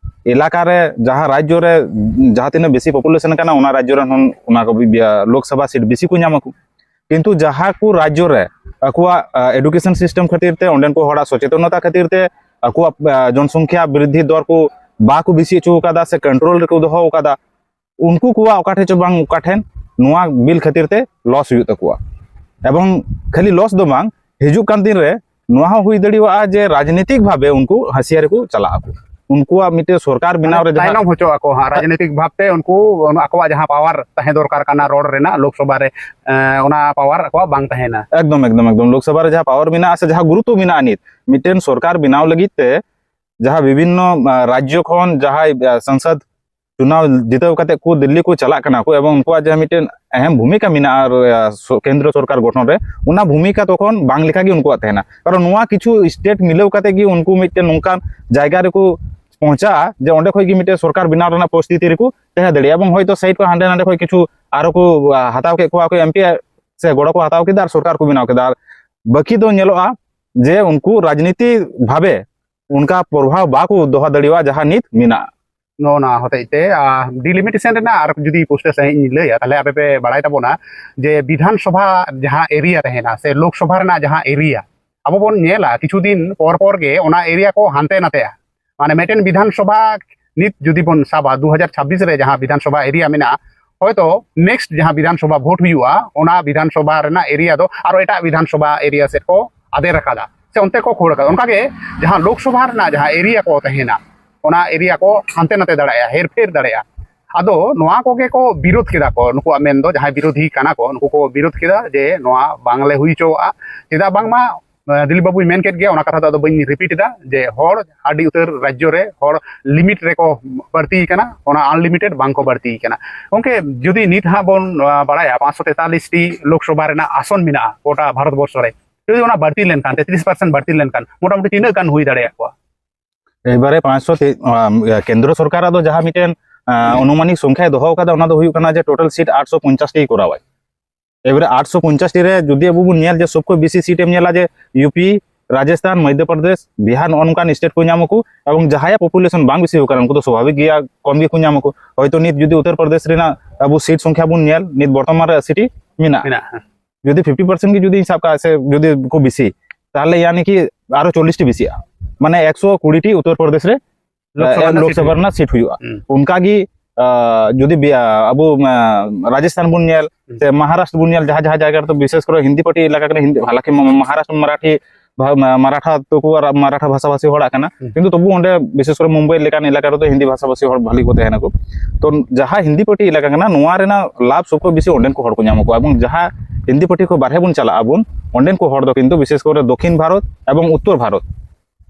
ᱮᱞᱟᱠᱟ ᱨᱮ, ᱡᱟᱦᱟᱸ ᱨᱟᱡᱽᱡᱚ ᱨᱮ ᱡᱟᱦᱟᱸ ᱛᱤᱱᱟᱹᱜ ᱵᱮᱥᱤ ᱯᱚᱯᱩᱞᱮᱥᱚᱱ ᱠᱟᱱᱟ, ᱚᱱᱟ ᱨᱟᱡᱽᱡᱚ ᱨᱮᱱ ᱦᱚᱸ ᱚᱱᱟ ᱠᱚ ᱵᱤ-, ᱵᱤ-, ᱞᱳᱠᱥᱚᱵᱷᱟ ᱥᱤᱴ ᱵᱮᱥᱤ ᱠᱚ ᱧᱟᱢ ᱟᱠᱚ᱾ ᱠᱤᱱᱛᱩ ᱡᱟᱦᱟᱸ ᱠᱚ ᱨᱟᱡᱽᱡᱚ ᱨᱮ ᱟᱠᱚᱣᱟᱜ, ᱟ, ᱮᱰᱩᱠᱮᱥᱚᱱ ᱥᱤᱥᱴᱮᱢ ᱠᱷᱟᱹᱛᱤᱨ ᱛᱮ, ᱚᱸᱰᱮᱱ ᱠᱚ ᱦᱚᱲᱟᱜ ᱥᱚᱪᱮᱛᱚᱱᱚᱛᱟ ᱠᱷᱟᱹᱛᱤᱨ ᱛᱮ, ᱟᱠᱚᱣᱟᱜ, ᱟ, ᱡᱚᱱᱥᱚᱝᱠᱷᱭᱟ ᱵᱨᱤᱫᱽᱫᱷᱤ ᱫᱚᱨ ᱠᱚ ᱵᱟᱠᱚ ᱵᱮᱥᱤ ᱦᱚᱪᱚ ᱟᱠᱟᱫᱟ ᱥᱮ ᱠᱚᱱᱴᱨᱳᱞ ᱨᱮᱠᱚ ᱫᱚᱦᱚ ᱟᱠᱟᱫᱟ, ᱩᱱᱠᱩ ᱠᱚᱣᱟᱜ ᱚᱠᱟ ᱴᱷᱮᱱ ᱪᱚ ᱵᱟᱝ ᱚᱠᱟ ᱴᱷᱮᱱ ᱱᱚᱣᱟ ᱵᱤᱞ ᱠᱷᱟᱹᱛᱤᱨ ᱛᱮ ᱞᱚᱥ ᱦᱩᱭᱩᱜ ᱛᱟᱠᱚᱣᱟ᱾ ᱮᱵᱚᱝ ᱠᱷᱟᱹᱞᱤ ᱞᱚᱥ ᱫᱚ ᱵᱟᱝ, ᱦᱤᱡᱩᱜ ᱠᱟᱱ ᱫᱤᱱ ᱨᱮ ᱱᱚᱣᱟ ᱦᱚᱸ ᱦᱩᱭ ᱫᱟᱲᱮᱭᱟᱜᱼᱟ ᱡᱮ ᱨᱟᱡᱽᱱᱤᱛᱤᱠ ᱵᱷᱟᱵᱮ ᱩᱱᱠᱩ ᱦᱟᱹᱥᱤᱭᱟᱹ ᱨᱮᱠᱚ ᱪᱟᱞᱟᱜ ᱟᱠᱚ᱾ ᱩᱱᱠᱩᱣᱟᱜ ᱢᱤᱫᱴᱮᱱ ᱥᱚᱨᱠᱟᱨ ᱵᱮᱱᱟᱣ ᱨᱮ ᱡᱟᱦᱟᱸ ᱛᱟᱭᱱᱚᱢ ᱦᱚᱪᱚᱜ ᱟᱠᱚ ᱦᱟᱸᱜ, ᱨᱟᱡᱽᱱᱤᱛᱤᱠ ᱵᱷᱟᱵᱛᱮ ᱩᱱᱠᱩ ᱟᱠᱚᱣᱟᱜ ᱡᱟᱦᱟᱸ ᱯᱟᱣᱟᱨ ᱛᱟᱦᱮᱸ ᱫᱚᱨᱠᱟᱨ ᱠᱟᱱᱟ ᱨᱚᱲ ᱨᱮᱱᱟᱜ ᱞᱳᱠᱥᱚᱵᱷᱟ ᱨᱮ, ᱮᱸ, ᱚᱱᱟ ᱯᱟᱣᱟᱨ ᱟᱠᱚᱣᱟᱜ ᱵᱟᱝ ᱛᱟᱦᱮᱱᱟ᱾ ᱮᱠᱫᱚᱢ, ᱮᱠᱫᱚᱢ, ᱮᱠᱫᱚᱢ᱾ ᱞᱳᱠᱥᱚᱵᱷᱟ ᱨᱮ ᱡᱟᱦᱟᱸ ᱯᱟᱣᱟᱨ ᱢᱮᱱᱟᱜᱼᱟ ᱥᱮ ᱡᱟᱦᱟᱸ ᱜᱩᱨᱩᱛᱛᱚ ᱢᱮᱱᱟᱜᱼᱟ ᱱᱤᱛ, ᱢᱤᱫᱴᱮᱱ ᱥᱚᱨᱠᱟᱨ ᱵᱮᱱᱟᱣ ᱞᱟᱹᱜᱤᱫ ᱛᱮ ᱡᱟᱦᱟᱸ ᱵᱤᱵᱷᱤᱱᱱᱚ, ᱟ, ᱨᱟᱡᱽᱡᱚ ᱠᱷᱚᱱ ᱡᱟᱦᱟᱸᱭ, ᱟ, ᱥᱚᱝᱥᱚᱫ ᱪᱩᱱᱟᱣ ᱡᱤᱛᱟᱹᱣ ᱠᱟᱛᱮ ᱠᱚ ᱫᱤᱞᱞᱤ ᱠᱚ ᱪᱟᱞᱟᱜ ᱠᱟᱱᱟ ᱠᱚ ᱮᱵᱚᱝ ᱩᱱᱠᱩᱣᱟᱜ ᱡᱟᱦᱟᱸ ᱢᱤᱫᱴᱮᱱ ᱟᱦᱟᱢ ᱵᱷᱩᱢᱤᱠᱟ ᱢᱮᱱᱟᱜᱼᱟ, ᱟᱨ, ᱟ, ᱥᱚ-, ᱠᱮᱱᱫᱨᱚ ᱥᱚᱨᱠᱟᱨ ᱜᱚᱴᱷᱚᱱ ᱨᱮ, ᱚᱱᱟ ᱵᱷᱩᱢᱤᱠᱟ ᱛᱚᱠᱷᱚᱱ ᱵᱟᱝ ᱞᱮᱠᱟ ᱜᱮ ᱩᱱᱠᱩᱣᱟᱜ ᱛᱟᱦᱮᱱᱟ᱾ ᱠᱟᱨᱚᱱ ᱱᱚᱣᱟ ᱠᱤᱪᱷᱩ ᱥᱴᱮᱴ ᱢᱤᱞᱟᱹᱣ ᱠᱟᱛᱮ ᱜᱮ ᱩᱱᱠᱩ ᱢᱤᱫᱴᱮᱱ ᱱᱚᱝᱠᱟᱱ ᱡᱟᱭᱜᱟ ᱨᱮᱠᱚ ᱯᱚᱦᱪᱟᱜᱼᱟ ᱡᱮ ᱚᱸᱰᱮ ᱠᱷᱚᱡ ᱜᱮ ᱢᱤᱫᱴᱮᱱ ᱥᱚᱨᱠᱟᱨ ᱵᱮᱱᱟᱣ ᱨᱮᱱᱟᱜ ᱯᱚᱨᱤᱥᱛᱷᱤᱛᱤ ᱨᱮᱠᱚ ᱛᱟᱦᱮᱸ ᱫᱟᱲᱮᱭᱟᱜᱼᱟ᱾ ᱮᱵᱚᱝ ᱦᱚᱭᱛᱳ ᱥᱟᱭᱤᱰ ᱠᱷᱚᱱ ᱦᱟᱸᱰᱮ ᱱᱟᱰᱮ ᱠᱷᱚᱡ ᱠᱤᱪᱷᱩ ᱟᱨᱚ ᱠᱚ, ᱟ, ᱦᱟᱛᱟᱣ ᱠᱮᱫ ᱠᱚᱣᱟ ᱠᱚ ᱮᱢ ᱯᱤ, ᱥᱮ ᱜᱚᱲᱚ ᱠᱚ ᱦᱟᱛᱟᱣ ᱠᱮᱫᱟ ᱟᱨ ᱥᱚᱨᱠᱟᱨ ᱠᱚ ᱵᱮᱱᱟᱣ ᱠᱮᱫᱟ᱾ ᱟᱨ ᱵᱟᱹᱠᱤ ᱫᱚ ᱧᱮᱞᱚᱜᱼᱟ ᱡᱮ ᱩᱱᱠᱩ ᱨᱟᱡᱽᱱᱤᱛᱤ ᱵᱷᱟᱵᱮ ᱚᱱᱠᱟ ᱯᱨᱚᱵᱷᱟᱵᱽ ᱵᱟᱠᱚ ᱫᱚᱦᱚ ᱫᱟᱲᱮᱭᱟᱜᱼᱟ ᱡᱟᱦᱟᱸ ᱱᱤᱛ ᱢᱮᱱᱟᱜᱼᱟ᱾ ᱱᱚᱜᱼᱚ ᱱᱚᱣᱟ ᱦᱚᱛᱮᱡ ᱛᱮ, ᱟᱨ delimitation ᱨᱮᱱᱟᱜ ᱟᱨ ᱡᱩᱫᱤ ᱯᱩᱥᱴᱟᱹ ᱥᱟᱺᱦᱤᱡ ᱤᱧ ᱞᱟᱹᱭᱟ, ᱛᱟᱦᱞᱮ ᱟᱯᱮ ᱯᱮ ᱵᱟᱲᱟᱭ ᱛᱟᱵᱚᱱᱟ ᱡᱮ ᱵᱤᱫᱷᱟᱱ ᱥᱚᱵᱷᱟ ᱡᱟᱦᱟᱸ area ᱛᱟᱦᱮᱱᱟ ᱥᱮ ᱞᱳᱠ ᱥᱚᱵᱷᱟ ᱨᱮᱱᱟᱜ ᱡᱟᱦᱟᱸ area, ᱟᱵᱚ ᱵᱚᱱ ᱧᱮᱞᱟ ᱠᱤᱪᱷᱩ ᱫᱤᱱ ᱯᱚᱨ ᱯᱚᱨ ᱜᱮ ᱚᱱᱟ area ᱠᱚ ᱦᱟᱱᱛᱮ ᱱᱟᱛᱮᱜᱼᱟ᱾ ᱢᱟᱱᱮ ᱢᱤᱫᱴᱮᱱ ᱵᱤᱫᱷᱟᱱ ᱥᱚᱵᱷᱟ ᱱᱤᱛ ᱡᱩᱫᱤ ᱵᱚᱱ ᱥᱟᱵᱟ, ᱫᱩ ᱦᱟᱡᱟᱨ ᱪᱷᱟᱵᱵᱤᱥ ᱨᱮ ᱡᱟᱦᱟᱸ ᱵᱤᱫᱷᱟᱱ ᱥᱚᱵᱷᱟ area ᱢᱮᱱᱟᱜᱼᱟ, ᱦᱚᱭᱛᱚ next ᱡᱟᱦᱟᱸ ᱵᱤᱫᱷᱟᱱ ᱥᱚᱵᱷᱟ vote ᱦᱩᱭᱩᱜᱼᱟ, ᱚᱱᱟ ᱵᱤᱫᱷᱟᱱ ᱥᱚᱵᱷᱟ ᱨᱮᱱᱟᱜ area ᱫᱚ ᱟᱨᱚ ᱮᱴᱟᱜ ᱵᱤᱫᱷᱟᱱ ᱥᱚᱵᱷᱟ area ᱥᱮᱫ ᱠᱚ ᱟᱫᱮᱨ ᱟᱠᱟᱫᱟ ᱥᱮ ᱚᱱᱛᱮ ᱠᱚ ᱠᱷᱟᱹᱲ ᱟᱠᱟᱫᱟ᱾ ᱚᱱᱠᱟᱜᱮ ᱡᱟᱦᱟᱸ ᱞᱳᱠ ᱥᱚᱵᱷᱟ ᱨᱮᱱᱟᱜ ᱡᱟᱦᱟᱸ area ᱠᱚ ᱛᱟᱦᱮᱱᱟ, ᱚᱱᱟ area ᱠᱚ ᱦᱟᱱᱛᱮ ᱱᱟᱛᱮ ᱫᱟᱲᱮᱭᱟᱜᱼᱟ, ᱦᱮᱨᱯᱷᱮᱨ ᱫᱟᱲᱮᱭᱟᱜᱼᱟ᱾ ᱟᱫᱚ ᱱᱚᱣᱟ ᱠᱚᱜᱮ ᱠᱚ ᱵᱤᱨᱳᱫ ᱠᱮᱫᱟ ᱠᱚ, ᱱᱩᱠᱩᱣᱟᱜ ᱢᱮᱱ ᱫᱚ, ᱡᱟᱦᱟᱸᱭ ᱵᱤᱨᱳᱫᱷᱤ ᱠᱟᱱᱟ ᱠᱚ, ᱱᱩᱠᱩ ᱠᱚ ᱵᱤᱨᱳᱫ ᱠᱮᱫᱟ ᱡᱮ ᱱᱚᱣᱟ ᱵᱟᱝᱞᱮ ᱦᱩᱭ ᱦᱚᱪᱚᱣᱟᱜᱼᱟ᱾ ᱪᱮᱫᱟᱜ ᱵᱟᱝᱢᱟ, ᱟᱸ, ᱫᱤᱞᱤᱯ ᱵᱟᱹᱵᱩᱭ ᱢᱮᱱ ᱠᱮᱫ ᱜᱮᱭᱟ, ᱚᱱᱟ ᱠᱟᱛᱷᱟ ᱫᱚ ᱟᱫᱚ ᱵᱟᱹᱧ repeat ᱮᱫᱟ, ᱡᱮ ᱦᱚᱲ ᱟᱹᱰᱤ ᱩᱛᱟᱹᱨ ᱨᱟᱡᱽᱡᱚ ᱨᱮ ᱦᱚᱲ limit ᱨᱮᱠᱚ ᱵᱟᱹᱲᱛᱤ ᱠᱟᱱᱟ, ᱚᱱᱟ unlimited ᱵᱟᱝ ᱠᱚ ᱵᱟᱹᱲᱛᱤ ᱠᱟᱱᱟ᱾ ᱜᱚᱢᱠᱮ, ᱡᱩᱫᱤ ᱱᱤᱛ ᱦᱟᱸᱜ ᱵᱚᱱ, ᱟᱸ, ᱵᱟᱲᱟᱭᱟ, ᱯᱟᱸᱪᱥᱚ ᱛᱮᱛᱟᱞᱤᱥ ᱴᱤ ᱞᱳᱠ ᱥᱚᱵᱷᱟ ᱨᱮᱱᱟᱜ ᱟᱥᱚᱱ ᱢᱮᱱᱟᱜᱼᱟ ᱜᱚᱴᱟ ᱵᱷᱟᱨᱚᱛ ᱵᱚᱨᱥᱚ ᱨᱮ, ᱡᱩᱫᱤ ᱚᱱᱟ ᱵᱟᱹᱲᱛᱤ ᱞᱮᱱᱠᱷᱟᱱ, ᱛᱮᱛᱨᱤᱥ percent ᱵᱟᱹᱲᱛᱤ ᱞᱮᱱᱠᱷᱟᱱ, ᱢᱚᱴᱟᱢᱩᱴᱤ ᱛᱤᱱᱟᱹᱜ ᱜᱟᱱ ᱦᱩᱭ ᱫᱟᱲᱮᱭᱟᱜ ᱠᱚᱣᱟ? ᱮᱵᱟᱨᱮ ᱯᱟᱸᱪᱥᱚ ᱛᱮ-, ᱟᱢ, ᱠᱮᱱᱫᱨᱚ ᱥᱚᱨᱠᱟᱨᱟᱜ ᱫᱚ ᱡᱟᱦᱟᱸ ᱢᱤᱫᱴᱮᱱ, ᱟᱸ, ᱦᱩᱸ᱾ ᱚᱱᱩᱢᱟᱱᱤᱠ ᱥᱚᱝᱠᱷᱟᱭ ᱫᱚᱦᱚ ᱟᱠᱟᱫᱟ, ᱚᱱᱟ ᱫᱚ ᱦᱩᱭᱩᱜ ᱠᱟᱱᱟ ᱡᱮ total seat ᱟᱴᱥᱚ ᱯᱚᱧᱪᱟᱥ ᱴᱤ ᱠᱚᱨᱟᱣᱟᱭ᱾ ᱮᱵᱟᱨᱮ ᱟᱴᱥᱚ ᱯᱚᱧᱪᱟᱥ ᱴᱤ ᱨᱮ ᱡᱩᱫᱤ ᱟᱵᱚ ᱵᱚᱱ ᱧᱮᱞ ᱡᱮ ᱥᱚᱵ ᱠᱷᱚᱱ ᱵᱮᱥᱤ seat ᱮᱢ ᱧᱮᱞᱟ ᱡᱮ ᱭᱩ ᱯᱤ, ᱨᱟᱡᱚᱥᱛᱷᱟᱱ, ᱢᱚᱫᱷᱭᱚ ᱯᱨᱚᱫᱮᱥ, ᱵᱤᱦᱟᱨ, ᱱᱚᱜᱼᱚ ᱱᱚᱝᱠᱟᱱ state ᱠᱚ ᱧᱟᱢ ᱟᱠᱚ, ᱮᱵᱚᱝ ᱡᱟᱦᱟᱸᱭᱟᱜ population ᱵᱟᱝ ᱵᱮᱥᱤ ᱟᱠᱟᱱᱟ, ᱩᱱᱠᱩ ᱫᱚ ᱥᱟᱵᱷᱟᱵᱤᱠ ᱜᱮᱭᱟ, ᱠᱚᱢ ᱜᱮᱠᱚ ᱧᱟᱢ ᱟᱠᱚ᱾ ᱦᱚᱭᱛᱚ ᱱᱤᱛ ᱡᱩᱫᱤ ᱩᱛᱛᱚᱨ ᱯᱨᱚᱫᱮᱥ ᱨᱮᱱᱟᱜ ᱟᱵᱚ seat ᱥᱚᱝᱠᱷᱭᱟ ᱵᱚᱱ ᱧᱮᱞ, ᱱᱤᱛ ᱵᱚᱨᱛᱚᱢᱟᱱ ᱨᱮ seat ᱢᱮᱱᱟᱜᱼᱟ᱾ ᱢᱮᱱᱟᱜᱼᱟ, ᱦᱮᱸ᱾ ᱡᱩᱫᱤ fifty percent ᱜᱮ ᱡᱩᱫᱤ ᱥᱟᱵ ᱠᱟᱜᱼᱟ, ᱥᱮ ᱡᱩᱫᱤ ᱠᱚ ᱵᱮᱥᱤ, ᱛᱟᱦᱞᱮ ᱭᱟᱱᱤ ᱠᱤ ᱟᱨᱚ ᱪᱚᱞᱞᱤᱥ ᱴᱤ ᱵᱮᱥᱤᱜᱼᱟ, ᱢᱟᱱᱮ ᱮᱠᱥᱚ ᱠᱩᱲᱤ ᱴᱤ ᱩᱛᱛᱚᱨ ᱯᱨᱚᱫᱮᱥ ᱨᱮ ᱞᱳᱠᱥᱚᱵᱷᱟ ᱮ, ᱨᱮᱱᱟᱜ ᱞᱳᱠᱥᱚᱵᱷᱟ seat ᱨᱮᱱᱟᱜ seat ᱦᱩᱭᱩᱜᱼᱟ᱾ ᱦᱩᱸ᱾ ᱚᱱᱠᱟ ᱜᱮ, ᱟ, ᱡᱩᱫᱤ ᱵᱤ-, ᱟ, ᱟᱵᱚ, ᱟ, ᱨᱟᱡᱚᱥᱛᱷᱟᱱ ᱵᱚᱱ ᱧᱮᱞ, ᱦᱩᱸ᱾ ᱥᱮ ᱢᱚᱦᱟᱨᱟᱥᱴᱨ ᱵᱚᱱ ᱧᱮᱞ, ᱡᱟᱦᱟᱸ, ᱡᱟᱦᱟᱸ ᱡᱟᱭᱜᱟ ᱨᱮᱫᱚ ᱵᱤᱥᱮᱥ ᱠᱚᱨᱮ ᱦᱤᱱᱫᱤ ᱯᱟᱹᱴᱤ ᱮᱞᱟᱠᱟ ᱠᱟᱱᱟ, ᱦᱤᱱᱫᱤ, ᱦᱟᱞᱟᱸᱠᱤ ᱢᱚ-, ᱢᱚᱦᱟᱨᱟᱥᱴᱨ ᱢᱟᱨᱟᱴᱷᱤ ᱵᱷᱟ-, ᱢᱟ-, ᱢᱟᱨᱟᱴᱷᱟ ᱛᱟᱠᱚ ᱟᱨ ᱢᱟᱨᱟᱴᱷᱟ ᱵᱷᱟᱥᱟᱵᱷᱟᱥᱤ ᱦᱚᱲᱟᱜ ᱠᱟᱱᱟ, ᱦᱩᱸ᱾ ᱠᱤᱱᱛᱩ ᱛᱚᱵᱩ ᱚᱸᱰᱮ ᱵᱤᱥᱮᱥ ᱠᱚᱨᱮ ᱢᱩᱢᱵᱟᱭ ᱞᱮᱠᱟᱱ ᱮᱞᱟᱠᱟ ᱨᱮᱫᱚ ᱦᱤᱱᱫᱤ ᱵᱷᱟᱥᱟᱵᱷᱟᱥᱤ ᱦᱚᱲ ᱵᱷᱟᱞᱤ ᱠᱚ ᱛᱟᱦᱮᱱᱟᱠᱚ᱾ ᱛᱚ ᱡᱟᱦᱟᱸ ᱦᱤᱱᱫᱤ ᱯᱟᱹᱴᱤ ᱮᱞᱟᱠᱟ ᱠᱟᱱᱟ, ᱱᱚᱣᱟ ᱨᱮᱱᱟᱜ ᱞᱟᱵᱷ ᱥᱚᱵ ᱠᱷᱚᱱ ᱵᱮᱥᱤ ᱚᱸᱰᱮᱱ ᱠᱚ ᱦᱚᱲ ᱠᱚ ᱧᱟᱢ ᱟᱠᱚ, ᱮᱵᱚᱝ ᱡᱟᱦᱟᱸ ᱦᱤᱱᱫᱤ ᱯᱟᱹᱴᱤ ᱠᱷᱚᱱ ᱵᱟᱨᱦᱮ ᱵᱚᱱ ᱪᱟᱞᱟᱜ ᱟᱵᱚᱱ, ᱚᱸᱰᱮᱱ ᱠᱚ ᱦᱚᱲ ᱫᱚ ᱠᱤᱱᱛᱩ ᱵᱤᱥᱮᱥ ᱠᱚᱨᱮ ᱫᱚᱠᱷᱤᱱ ᱵᱷᱟᱨᱚᱛ ᱮᱵᱚᱝ ᱩᱛᱛᱚᱨ ᱵᱷᱟᱨᱚᱛ,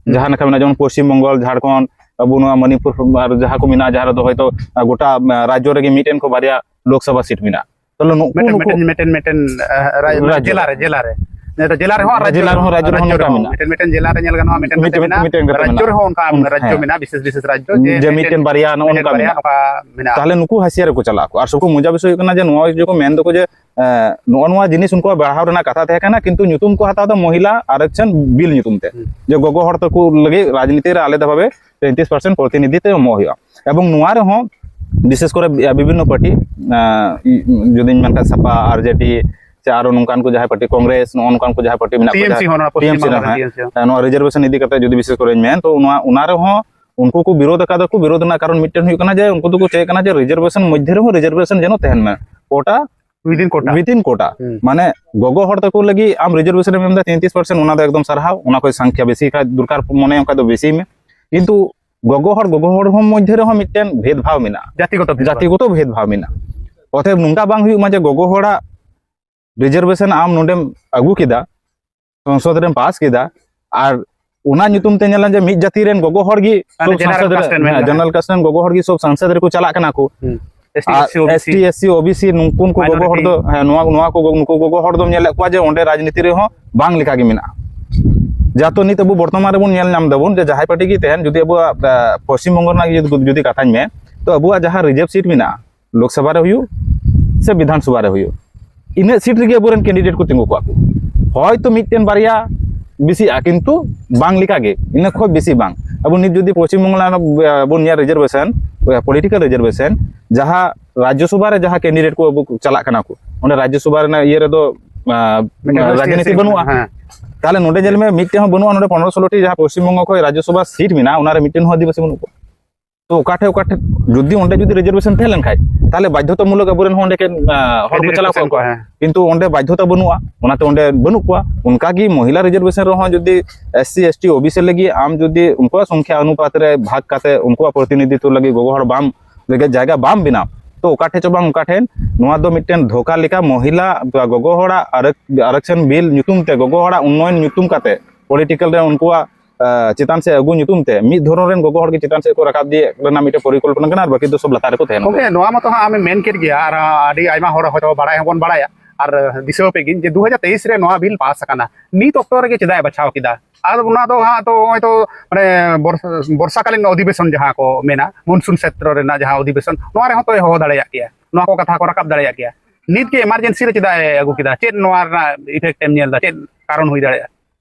ᱦᱩᱸ᱾ ᱡᱟᱦᱟᱸ ᱞᱮᱠᱟ ᱢᱮᱱᱟᱜᱼᱟ, ᱡᱮᱢᱚᱱ ᱯᱚᱥᱪᱤᱢ ᱵᱚᱝᱜᱚᱞ, ᱡᱷᱟᱲᱠᱷᱚᱸᱰ, ᱟᱵᱚ ᱱᱚᱣᱟ ᱢᱚᱱᱤᱯᱩᱨ ᱟᱨ ᱡᱟᱦᱟᱸ ᱠᱚ ᱢᱮᱱᱟᱜᱼᱟ, ᱡᱟᱦᱟᱸ ᱨᱮᱫᱚ ᱦᱚᱭᱛᱳ, ᱟ, ᱜᱚᱴᱟ, ᱟ, ᱨᱟᱡᱽᱡᱚ ᱨᱮᱜᱮ ᱢᱤᱫᱴᱮᱱ ᱠᱷᱚᱱ ᱵᱟᱨᱭᱟ ᱞᱳᱠᱥᱚᱵᱷᱟ seat ᱢᱮᱱᱟᱜᱼᱟ᱾ ᱛᱟᱦᱞᱮ ᱱᱩᱠᱩ, ᱢᱤᱫᱴᱮᱱ, ᱱᱩᱠᱩ ᱢᱤᱫᱴᱮᱱ, ᱢᱤᱫᱴᱮᱱ, ᱢᱤᱫᱴᱮᱱ, ᱟ, ᱨᱟᱡᱽ-, ᱨᱟᱡᱽᱡᱚ ᱡᱮᱞᱟ ᱨᱮ᱾ ᱨᱮ, ᱡᱮᱞᱟ ᱨᱮ᱾ ᱱᱤᱭᱟᱹ ᱫᱚ ᱡᱮᱞᱟ ᱨᱮᱦᱚᱸ ᱟᱨ ᱡᱮᱞᱟ ᱨᱮᱦᱚᱸ, ᱨᱟᱡᱽᱡᱚ ᱨᱮᱦᱚᱸ ᱱᱚᱝᱠᱟ ᱢᱮᱱᱟᱜᱼᱟ᱾ ᱢᱤᱫᱴᱮᱱ, ᱢᱤᱫᱴᱮᱱ ᱡᱮᱞᱟ ᱨᱮ ᱧᱮᱞ ᱜᱟᱱᱚᱜᱼᱟ, ᱢᱤᱫᱴᱮᱱ ᱠᱟᱛᱮ ᱢᱤᱫᱴᱮᱱ, ᱢᱮᱱᱟᱜᱼᱟ᱾ ᱢᱤᱫᱴᱮᱱ ᱠᱟᱛᱮ ᱨᱟᱡᱽᱡᱚ ᱢᱮᱱᱟᱜᱼᱟ᱾ ᱨᱮᱦᱚᱸ ᱚᱱᱠᱟ ᱩᱱ, ᱨᱟᱡᱽᱡᱚ ᱦᱮᱸ᱾ ᱢᱮᱱᱟᱜᱼᱟ, ᱵᱤᱥᱮᱥ ᱵᱤᱥᱮᱥ ᱨᱟᱡᱽᱡᱚ ᱡᱮ ᱡᱮ ᱢᱤᱫᱴᱮᱱ ᱢᱤᱫᱴᱮᱱ ᱵᱟᱨᱭᱟ ᱱᱚᱜᱼᱚ ᱢᱤᱫᱴᱮᱱ ᱱᱚᱝᱠᱟ ᱵᱟᱨᱭᱟ ᱢᱮᱱᱟᱜᱼᱟ᱾ ᱱᱚᱝᱠᱟ ᱢᱮᱱᱟᱜᱼᱟ᱾ ᱛᱟᱦᱚᱞᱮ ᱱᱩᱠᱩ ᱦᱟᱹᱥᱤᱭᱟᱹ ᱨᱮᱠᱚ ᱪᱟᱞᱟᱜ ᱟᱠᱚ᱾ ᱟᱨ ᱥᱚᱵ ᱠᱷᱚᱱ ᱢᱚᱡᱟ ᱵᱤᱥᱚᱭ ᱦᱩᱭᱩᱜ ᱠᱟᱱᱟ ᱡᱮ ᱱᱚᱣᱟ ᱡᱮ ᱠᱚ ᱢᱮᱱ ᱫᱟᱠᱚ ᱡᱮ, ᱮ, ᱱᱚᱜᱼᱚ ᱱᱚᱣᱟ ᱡᱤᱱᱤᱥ ᱩᱱᱠᱩᱣᱟᱜ ᱵᱟᱲᱦᱟᱣ ᱨᱮᱱᱟᱜ ᱠᱟᱛᱷᱟ ᱛᱟᱦᱮᱸ ᱠᱟᱱᱟ, ᱠᱤᱱᱛᱩ ᱧᱩᱛᱩᱢ ᱠᱚ ᱦᱟᱛᱟᱣ ᱮᱫᱟ ᱢᱚᱦᱤᱞᱟ ᱟᱨᱚᱠᱥᱚᱱ ᱵᱤᱞ ᱧᱩᱛᱩᱢ ᱛᱮ᱾ ᱦᱩᱸ᱾ ᱡᱮ ᱜᱚᱜᱚ ᱦᱚᱲ ᱛᱟᱠᱚ ᱞᱟᱹᱜᱤᱫ ᱨᱟᱡᱽᱱᱤᱛᱤ ᱨᱮ ᱟᱞᱟᱫᱟ ᱵᱷᱟᱵᱮ ᱛᱮᱭᱛᱨᱤᱥ percent ᱯᱨᱚᱛᱤᱱᱤᱫᱷᱤᱛᱣ ᱮᱢᱚᱜ ᱦᱩᱭᱩᱜᱼᱟ᱾ ᱮᱵᱚᱝ ᱱᱚᱣᱟ ᱨᱮᱦᱚᱸ ᱵᱤᱥᱮᱥ ᱠᱚᱨᱮ ᱵᱤ-, ᱵᱤᱵᱷᱤᱱᱱᱚ ᱯᱟᱨᱴᱤ, ᱮ, ᱡᱩᱫᱤᱧ ᱢᱮᱱ ᱠᱷᱟᱱ ᱥᱟᱯᱟ, ᱟᱨᱡᱮᱰᱤ, ᱥᱮ ᱟᱨᱚ ᱱᱚᱝᱠᱟᱱ ᱠᱚ ᱡᱟᱦᱟᱸᱭ ᱯᱟᱨᱴᱤ, ᱠᱚᱝᱜᱨᱮᱥ, ᱱᱚᱜᱼᱚ ᱱᱚᱝᱠᱟᱱ ᱠᱚ ᱡᱟᱦᱟᱸᱭ ᱯᱟᱨᱴᱤ ᱢᱮᱱᱟᱜ ᱠᱚᱣᱟ, ᱴᱤ ᱮᱢ ᱥᱤ ᱡᱟᱦᱟᱸ ᱦᱚᱸ, ᱱᱚᱣᱟ ᱯᱚᱥᱪᱤᱢ ᱴᱤ ᱮᱢ ᱥᱤ ᱵᱟᱝᱞᱟ ᱨᱮᱱᱟᱜ, ᱨᱮ ᱦᱮᱸ, ᱴᱤ ᱮᱢ ᱥᱤ ᱦᱚᱸ᱾ ᱦᱮᱸ, ᱱᱚᱣᱟ ᱨᱤᱡᱟᱨᱵᱷᱮᱥᱚᱱ ᱤᱫᱤ ᱠᱟᱛᱮ ᱡᱩᱫᱤ ᱵᱤᱥᱮᱥ ᱠᱚᱨᱮᱧ ᱢᱮᱱ, ᱛᱚ ᱱᱚᱣᱟ, ᱚᱱᱟ ᱨᱮᱦᱚᱸ ᱩᱱᱠᱩ ᱠᱚ ᱵᱤᱨᱳᱫᱷ ᱟᱠᱟᱫᱟ ᱠᱚ, ᱵᱤᱨᱳᱫᱷ ᱨᱮᱱᱟᱜ ᱠᱟᱨᱚᱱ ᱢᱤᱫᱴᱮᱱ ᱦᱩᱭᱩᱜ ᱠᱟᱱᱟ ᱡᱮ ᱩᱱᱠᱩ ᱫᱚᱠᱚ ᱪᱮᱫ ᱠᱟᱱᱟ ᱡᱮ ᱨᱤᱡᱟᱨᱵᱷᱮᱥᱚᱱ ᱢᱚᱫᱽᱫᱷᱮ ᱨᱮᱦᱚᱸ ᱨᱤᱡᱟᱨᱵᱷᱮᱥᱚᱱ ᱡᱮᱱᱚ ᱛᱟᱦᱮᱱ ᱢᱟ, ᱠᱳᱴᱟ within quota᱾ Within quota᱾ ᱦᱩᱸ᱾ ᱢᱟᱱᱮ ᱜᱚᱜᱚ ᱦᱚᱲ ᱛᱟᱠᱚ ᱞᱟᱹᱜᱤᱫ ᱟᱢ ᱨᱤᱡᱟᱨᱵᱷᱮᱥᱚᱱ ᱮᱢ ᱮᱢ ᱮᱫᱟ ᱛᱮᱭᱛᱨᱤᱥ percent, ᱚᱱᱟ ᱫᱚ ᱮᱠᱫᱚᱢ ᱥᱟᱨᱦᱟᱣ, ᱚᱱᱟ ᱠᱷᱚᱱ ᱥᱚᱝᱠᱷᱭᱟ ᱵᱮᱥᱤ ᱠᱷᱟᱡ ᱫᱚᱨᱠᱟᱨ ᱢᱚᱱᱮ ᱚᱱᱠᱟ ᱫᱚ ᱵᱮᱥᱤ ᱢᱮ, ᱠᱤᱱᱛᱩ ᱜᱚᱜᱚ ᱦᱚᱲ, ᱜᱚᱜᱚ ᱦᱚᱲ ᱦᱚᱸ ᱢᱚᱫᱽᱫᱷᱮ ᱨᱮᱦᱚᱸ ᱢᱤᱫᱴᱮᱱ ᱵᱷᱮᱫᱽ ᱵᱷᱟᱣ ᱢᱮᱱᱟᱜᱼᱟ, ᱡᱟᱹᱛᱤᱜᱚᱛᱚ ᱵᱷᱮᱫᱽ ᱵᱷᱟᱣ᱾ ᱡᱟᱹᱛᱤᱜᱚᱛᱚ ᱵᱷᱮᱫᱽ ᱵᱷᱟᱣ ᱢᱮᱱᱟᱜᱼᱟ᱾ ᱚᱛᱮᱵ ᱱᱚᱝᱠᱟ ᱵᱟᱝ ᱦᱩᱭᱩᱜ ᱢᱟ ᱡᱮ ᱜᱚᱜᱚ ᱦᱚᱲᱟᱜ ᱨᱤᱡᱟᱨᱵᱷᱮᱥᱚᱱ ᱟᱢ ᱱᱚᱰᱮᱢ ᱟᱹᱜᱩ ᱠᱮᱫᱟ, ᱥᱚᱝᱥᱚᱫ ᱨᱮᱢ ᱯᱟᱥ ᱠᱮᱫᱟ, ᱟᱨ ᱚᱱᱟ ᱧᱩᱛᱩᱢ ᱛᱮ ᱧᱮᱞᱟ ᱡᱮ ᱢᱤᱫ ᱡᱟᱹᱛᱤ ᱨᱮᱱ ᱜᱚᱜᱚ ᱦᱚᱲ ᱜᱮ ᱢᱟᱱᱮ ᱥᱚᱵ general ᱥᱚᱝᱥᱚᱫ ᱨᱮ, caste ᱨᱮᱱ ᱦᱮᱸ, ᱢᱮᱱᱟᱜ ᱡᱮᱱᱟᱨᱮᱞ ᱠᱟᱥᱴ ᱨᱮᱱ ᱜᱚᱜᱚ ᱦᱚᱲ ᱜᱮ ᱥᱚᱵ ᱥᱚᱝᱥᱚᱫ ᱨᱮᱠᱚ ᱪᱟᱞᱟᱜ ᱠᱟᱱᱟ ᱠᱚ᱾ ᱦᱩᱸ᱾ S T, R S C, O B C. S T, S C, O B C, ᱱᱩᱠᱩ ᱩᱱᱠᱩ ᱜᱚᱜᱚ ᱦᱚᱲ ᱫᱚ, minority᱾ ᱦᱮᱸ, ᱱᱚᱣᱟ, ᱱᱚᱣᱟ ᱠᱚ, ᱱᱩᱠᱩ ᱜᱚᱜᱚ ᱦᱚᱲ ᱫᱚᱢ ᱧᱮᱞᱮᱫ ᱠᱚᱣᱟ ᱡᱮ ᱚᱸᱰᱮ ᱨᱟᱡᱽᱱᱤᱛᱤ ᱨᱮᱦᱚᱸ ᱵᱟᱝ ᱞᱮᱠᱟ ᱜᱮ ᱢᱮᱱᱟᱜᱼᱟ᱾ ᱡᱟᱦᱟᱸ ᱛᱚ ᱱᱤᱛ ᱟᱵᱚ ᱵᱚᱨᱛᱚᱢᱟᱱ ᱨᱮᱵᱚᱱ ᱧᱮᱞ ᱧᱟᱢ ᱫᱟᱵᱚᱱ ᱡᱮ ᱡᱟᱦᱟᱸᱭ ᱯᱟᱨᱴᱤ ᱜᱮ ᱛᱟᱦᱮᱱ, ᱡᱩᱫᱤ ᱟᱵᱚᱣᱟᱜ, ᱟ, ᱯᱚᱥᱪᱤᱢ ᱵᱚᱝᱜᱚ ᱨᱮᱱᱟᱜ ᱡᱩᱫᱤ, ᱡᱩᱫᱤ ᱠᱟᱛᱷᱟᱧ ᱢᱮᱱ, ᱛᱚ ᱟᱵᱚᱣᱟᱜ ᱡᱟᱦᱟᱸ ᱨᱤᱡᱟᱨᱵᱷ ᱥᱤᱴ ᱢᱮᱱᱟᱜᱼᱟ, ᱞᱳᱠᱥᱚᱵᱷᱟ ᱨᱮ ᱦᱩᱭᱩᱜ ᱥᱮ ᱵᱤᱫᱷᱟᱱ ᱥᱚᱵᱷᱟ ᱨᱮ ᱦᱩᱭᱩᱜ, ᱤᱱᱟᱹᱜ ᱥᱤᱴ ᱨᱮᱜᱮ ᱟᱵᱚᱨᱮᱱ ᱠᱮᱱᱰᱤᱰᱮᱴ ᱠᱚ ᱛᱤᱸᱜᱩ ᱠᱚᱜᱼᱟ ᱠᱚ᱾ ᱦᱚᱭᱛᱳ ᱢᱤᱫᱴᱮᱱ ᱵᱟᱨᱭᱟ ᱵᱮᱥᱤᱜᱼᱟ, ᱠᱤᱱᱛᱩ ᱵᱟᱝ ᱞᱮᱠᱟ ᱜᱮ, ᱤᱱᱟᱹ ᱠᱷᱚᱱ ᱵᱮᱥᱤ ᱵᱟᱝ᱾ ᱟᱵᱚ ᱱᱤᱛ ᱡᱩᱫᱤ ᱯᱚᱥᱪᱤᱢ ᱵᱟᱝᱞᱟ ᱨᱮᱱᱟᱜ, ᱟ, ᱵᱚᱱ ᱧᱮᱞ ᱨᱤᱡᱟᱨᱵᱷᱮᱥᱚᱱ, ᱟ, ᱯᱚᱞᱤᱴᱤᱠᱟᱞ ᱨᱤᱡᱟᱨᱵᱷᱮᱥᱚᱱ, ᱡᱟᱦᱟᱸ ᱨᱟᱡᱽᱡᱚᱥᱚᱵᱷᱟ ᱨᱮ ᱡᱟᱦᱟᱸ ᱠᱮᱱᱰᱤᱰᱮᱴ ᱠᱚ ᱟᱵᱚ ᱠᱚ ᱪᱟᱞᱟᱜ ᱠᱟᱱᱟ ᱠᱚ, ᱚᱸᱰᱮ ᱨᱟᱡᱽᱡᱚᱥᱚᱵᱷᱟ ᱨᱮᱱᱟᱜ ᱤᱭᱟᱹ ᱨᱮᱫᱚ, ᱟ, ᱢᱤᱫᱴᱮᱱ ᱦᱚᱸ ᱨᱟᱡᱽᱱᱤᱛᱤ ᱥᱤᱭᱟᱥᱤ ᱵᱟᱹᱱᱩᱜᱼᱟ᱾ ᱦᱮᱸ᱾ ᱛᱟᱦᱞᱮ ᱱᱚᱰᱮ ᱧᱮᱞ ᱢᱮ, ᱢᱤᱫᱴᱮᱱ ᱦᱚᱸ ᱵᱟᱹᱱᱩᱜᱼᱟ᱾ ᱱᱚᱰᱮ ᱯᱚᱱᱨᱚ ᱥᱳᱞᱳ ᱴᱤ ᱡᱟᱦᱟᱸ ᱯᱚᱥᱪᱤᱢ ᱵᱚᱝᱜᱚ ᱠᱷᱚᱱ ᱨᱟᱡᱽᱡᱚᱥᱚᱵᱷᱟ ᱥᱤᱴ ᱢᱮᱱᱟᱜᱼᱟ, ᱚᱱᱟᱨᱮ ᱢᱤᱫᱴᱮᱱ ᱦᱚᱸ ᱟᱹᱫᱤᱵᱟᱹᱥᱤ ᱵᱟᱹᱱᱩᱜ ᱠᱚᱣᱟ᱾ ᱛᱚ ᱚᱠᱟ ᱴᱷᱮᱡ, ᱚᱠᱟ ᱴᱷᱮᱡ ᱡᱩᱫᱤ ᱚᱸᱰᱮ ᱡᱩᱫᱤ ᱨᱤᱡᱟᱨᱵᱷᱮᱥᱚᱱ ᱛᱟᱦᱮᱸ ᱞᱮᱱ ᱠᱷᱟᱡ, ᱛᱟᱦᱞᱮ ᱵᱟᱫᱽᱫᱷᱚᱛᱟᱢᱩᱞᱚᱠ ᱟᱵᱚᱨᱮᱱ ᱦᱚᱸ ᱚᱸᱰᱮ ᱠᱮ-, ᱟ, ᱦᱚᱲ ᱠᱚ ᱠᱮᱱᱰᱤᱰᱮᱴ ᱪᱟᱞᱟᱣ ᱠᱚ ᱥᱮᱱ ᱠᱚᱜᱼᱟ᱾ ᱠᱚᱜᱼᱟ, ᱦᱮᱸ᱾ ᱠᱤᱱᱛᱩ ᱚᱸᱰᱮ ᱵᱟᱫᱽᱫᱷᱚᱛᱟ ᱵᱟᱹᱱᱩᱜᱼᱟ, ᱚᱱᱟᱛᱮ ᱚᱸᱰᱮ ᱵᱟᱹᱱᱩᱜ ᱠᱚᱣᱟ᱾ ᱚᱱᱠᱟ ᱜᱮ ᱢᱚᱦᱤᱞᱟ ᱨᱤᱡᱟᱨᱵᱷᱮᱥᱚᱱ ᱨᱮᱦᱚᱸ ᱡᱩᱫᱤ ᱮᱥ ᱥᱤ, ᱮᱥ ᱴᱤ, ᱳ ᱵᱤ ᱥᱤ ᱞᱟᱹᱜᱤᱫ ᱟᱢ ᱡᱩᱫᱤ ᱩᱱᱠᱩᱣᱟᱜ ᱥᱚᱝᱠᱷᱭᱟ ᱚᱱᱩᱯᱟᱛ ᱨᱮ ᱵᱷᱟᱜᱽ ᱠᱟᱛᱮ ᱩᱱᱠᱩᱣᱟᱜ ᱯᱨᱚᱛᱤᱱᱤᱫᱷᱤᱛᱛᱚ ᱞᱟᱹᱜᱤᱫ ᱜᱚᱜᱚ ᱦᱚᱲ ᱵᱟᱢ ᱞᱟᱹᱜᱤᱫ ᱡᱟᱭᱜᱟ ᱵᱟᱢ ᱵᱮᱱᱟᱣ, ᱛᱚ ᱚᱠᱟ ᱴᱷᱮᱡ ᱪᱚ ᱵᱟᱝ ᱚᱠᱟ ᱴᱷᱮᱱ ᱱᱚᱣᱟ ᱫᱚ ᱢᱤᱫᱴᱮᱱ ᱫᱷᱳᱠᱟ ᱞᱮᱠᱟ, ᱢᱚᱦᱤᱞᱟ, ᱜᱚᱜᱚ ᱦᱚᱲᱟᱜ ᱟᱨᱚᱠ-, ᱟᱨᱚᱠᱥᱚᱱ ᱵᱤᱞ ᱧᱩᱛᱩᱢ ᱛᱮ, ᱜᱚᱜᱚ ᱦᱚᱲᱟᱜ ᱩᱱᱱᱚᱭᱚᱱ ᱧᱩᱛᱩᱢ ᱠᱟᱛᱮ, ᱯᱚᱞᱤᱴᱤᱠᱟᱞ ᱨᱮ ᱩᱱᱠᱩᱣᱟᱜ, ᱟ, ᱪᱮᱛᱟᱱ ᱥᱮᱫ ᱟᱹᱜᱩ ᱧᱩᱛᱩᱢ ᱛᱮ ᱢᱤᱫ ᱫᱷᱚᱨᱚᱱ ᱨᱮᱱ ᱜᱚᱜᱚ ᱦᱚᱲ ᱜᱮ ᱪᱮᱛᱟᱱ ᱥᱮᱫ ᱠᱚ ᱨᱟᱠᱟᱵ ᱤᱫᱤᱭᱮᱫ ᱨᱮᱱᱟᱜ ᱢᱤᱫᱴᱮᱱ ᱯᱚᱨᱤᱠᱚᱞᱯᱚᱱᱟ ᱠᱟᱱᱟ, ᱟᱨ ᱵᱟᱹᱠᱤ ᱫᱚ ᱥᱚᱵ ᱞᱟᱛᱟᱨ ᱨᱮᱠᱚ ᱛᱟᱦᱮᱱ ᱜᱚᱝᱠᱮ, ᱠᱟᱱᱟ᱾ ᱱᱚᱣᱟ ᱢᱟᱛᱚ ᱦᱟᱸᱜ ᱟᱢᱮᱢ ᱢᱮᱱ ᱠᱮᱫ ᱜᱮᱭᱟ, ᱟᱨ, ᱟ, ᱟᱹᱰᱤ ᱟᱭᱢᱟ ᱦᱚᱲ ᱦᱚᱭᱛᱳ ᱵᱟᱲᱟᱭ ᱦᱚᱸᱵᱚᱱ ᱵᱟᱲᱟᱭᱟ, ᱟᱨ ᱫᱤᱥᱟᱹ ᱟᱯᱮ ᱜᱤᱧ ᱡᱮ ᱫᱩ ᱦᱟᱡᱟᱨ ᱛᱮᱭᱤᱥ ᱨᱮ ᱱᱚᱣᱟ ᱵᱤᱞ ᱯᱟᱥ ᱟᱠᱟᱱᱟ, ᱱᱤᱛ ᱚᱠᱛᱚ ᱨᱮᱜᱮ ᱪᱮᱫᱟᱜ ᱮ ᱵᱟᱪᱷᱟᱣ ᱠᱮᱫᱟ? ᱟᱨ ᱚᱱᱟ ᱫᱚ ᱦᱟᱸᱜ ᱛᱚ ᱱᱚᱜᱼᱚᱭ ᱛᱚ ᱢᱟᱱᱮ ᱵᱚᱨᱥᱟ-, ᱵᱚᱨᱥᱟᱠᱟᱞᱤᱱ ᱚᱫᱷᱤᱵᱮᱥᱚᱱ ᱡᱟᱦᱟᱸ ᱠᱚ ᱢᱮᱱᱟ, ᱢᱚᱱᱥᱩᱱ ᱥᱮᱛᱨᱚ ᱨᱮᱱᱟᱜ ᱡᱟᱦᱟᱸ ᱚᱫᱷᱤᱵᱮᱥᱚᱱ, ᱱᱚᱣᱟ ᱨᱮᱦᱚᱸ ᱛᱚᱭ ᱦᱚᱦᱚ ᱫᱟᱲᱮᱭᱟᱜ ᱜᱮᱭᱟ, ᱱᱚᱣᱟ ᱠᱚ ᱠᱟᱛᱷᱟ ᱠᱚ ᱨᱟᱠᱟᱵ ᱫᱟᱲᱮᱭᱟᱜ ᱜᱮᱭᱟ᱾ ᱱᱤᱛ ᱜᱮ ᱮᱢᱟᱨᱡᱮᱱᱥᱤ ᱨᱮ ᱪᱮᱫᱟᱜ ᱮ ᱟᱹᱜᱩ ᱠᱮᱫᱟ? ᱪᱮᱫ ᱱᱚᱣᱟ ᱨᱮᱱᱟᱜ ᱤᱯᱷᱮᱠᱴ ᱮᱢ ᱧᱮᱞ ᱮᱫᱟ? ᱪᱮᱫ ᱠᱟᱨᱚᱱ ᱦᱩᱭ ᱫᱟᱲᱮᱭᱟᱜᱼᱟ?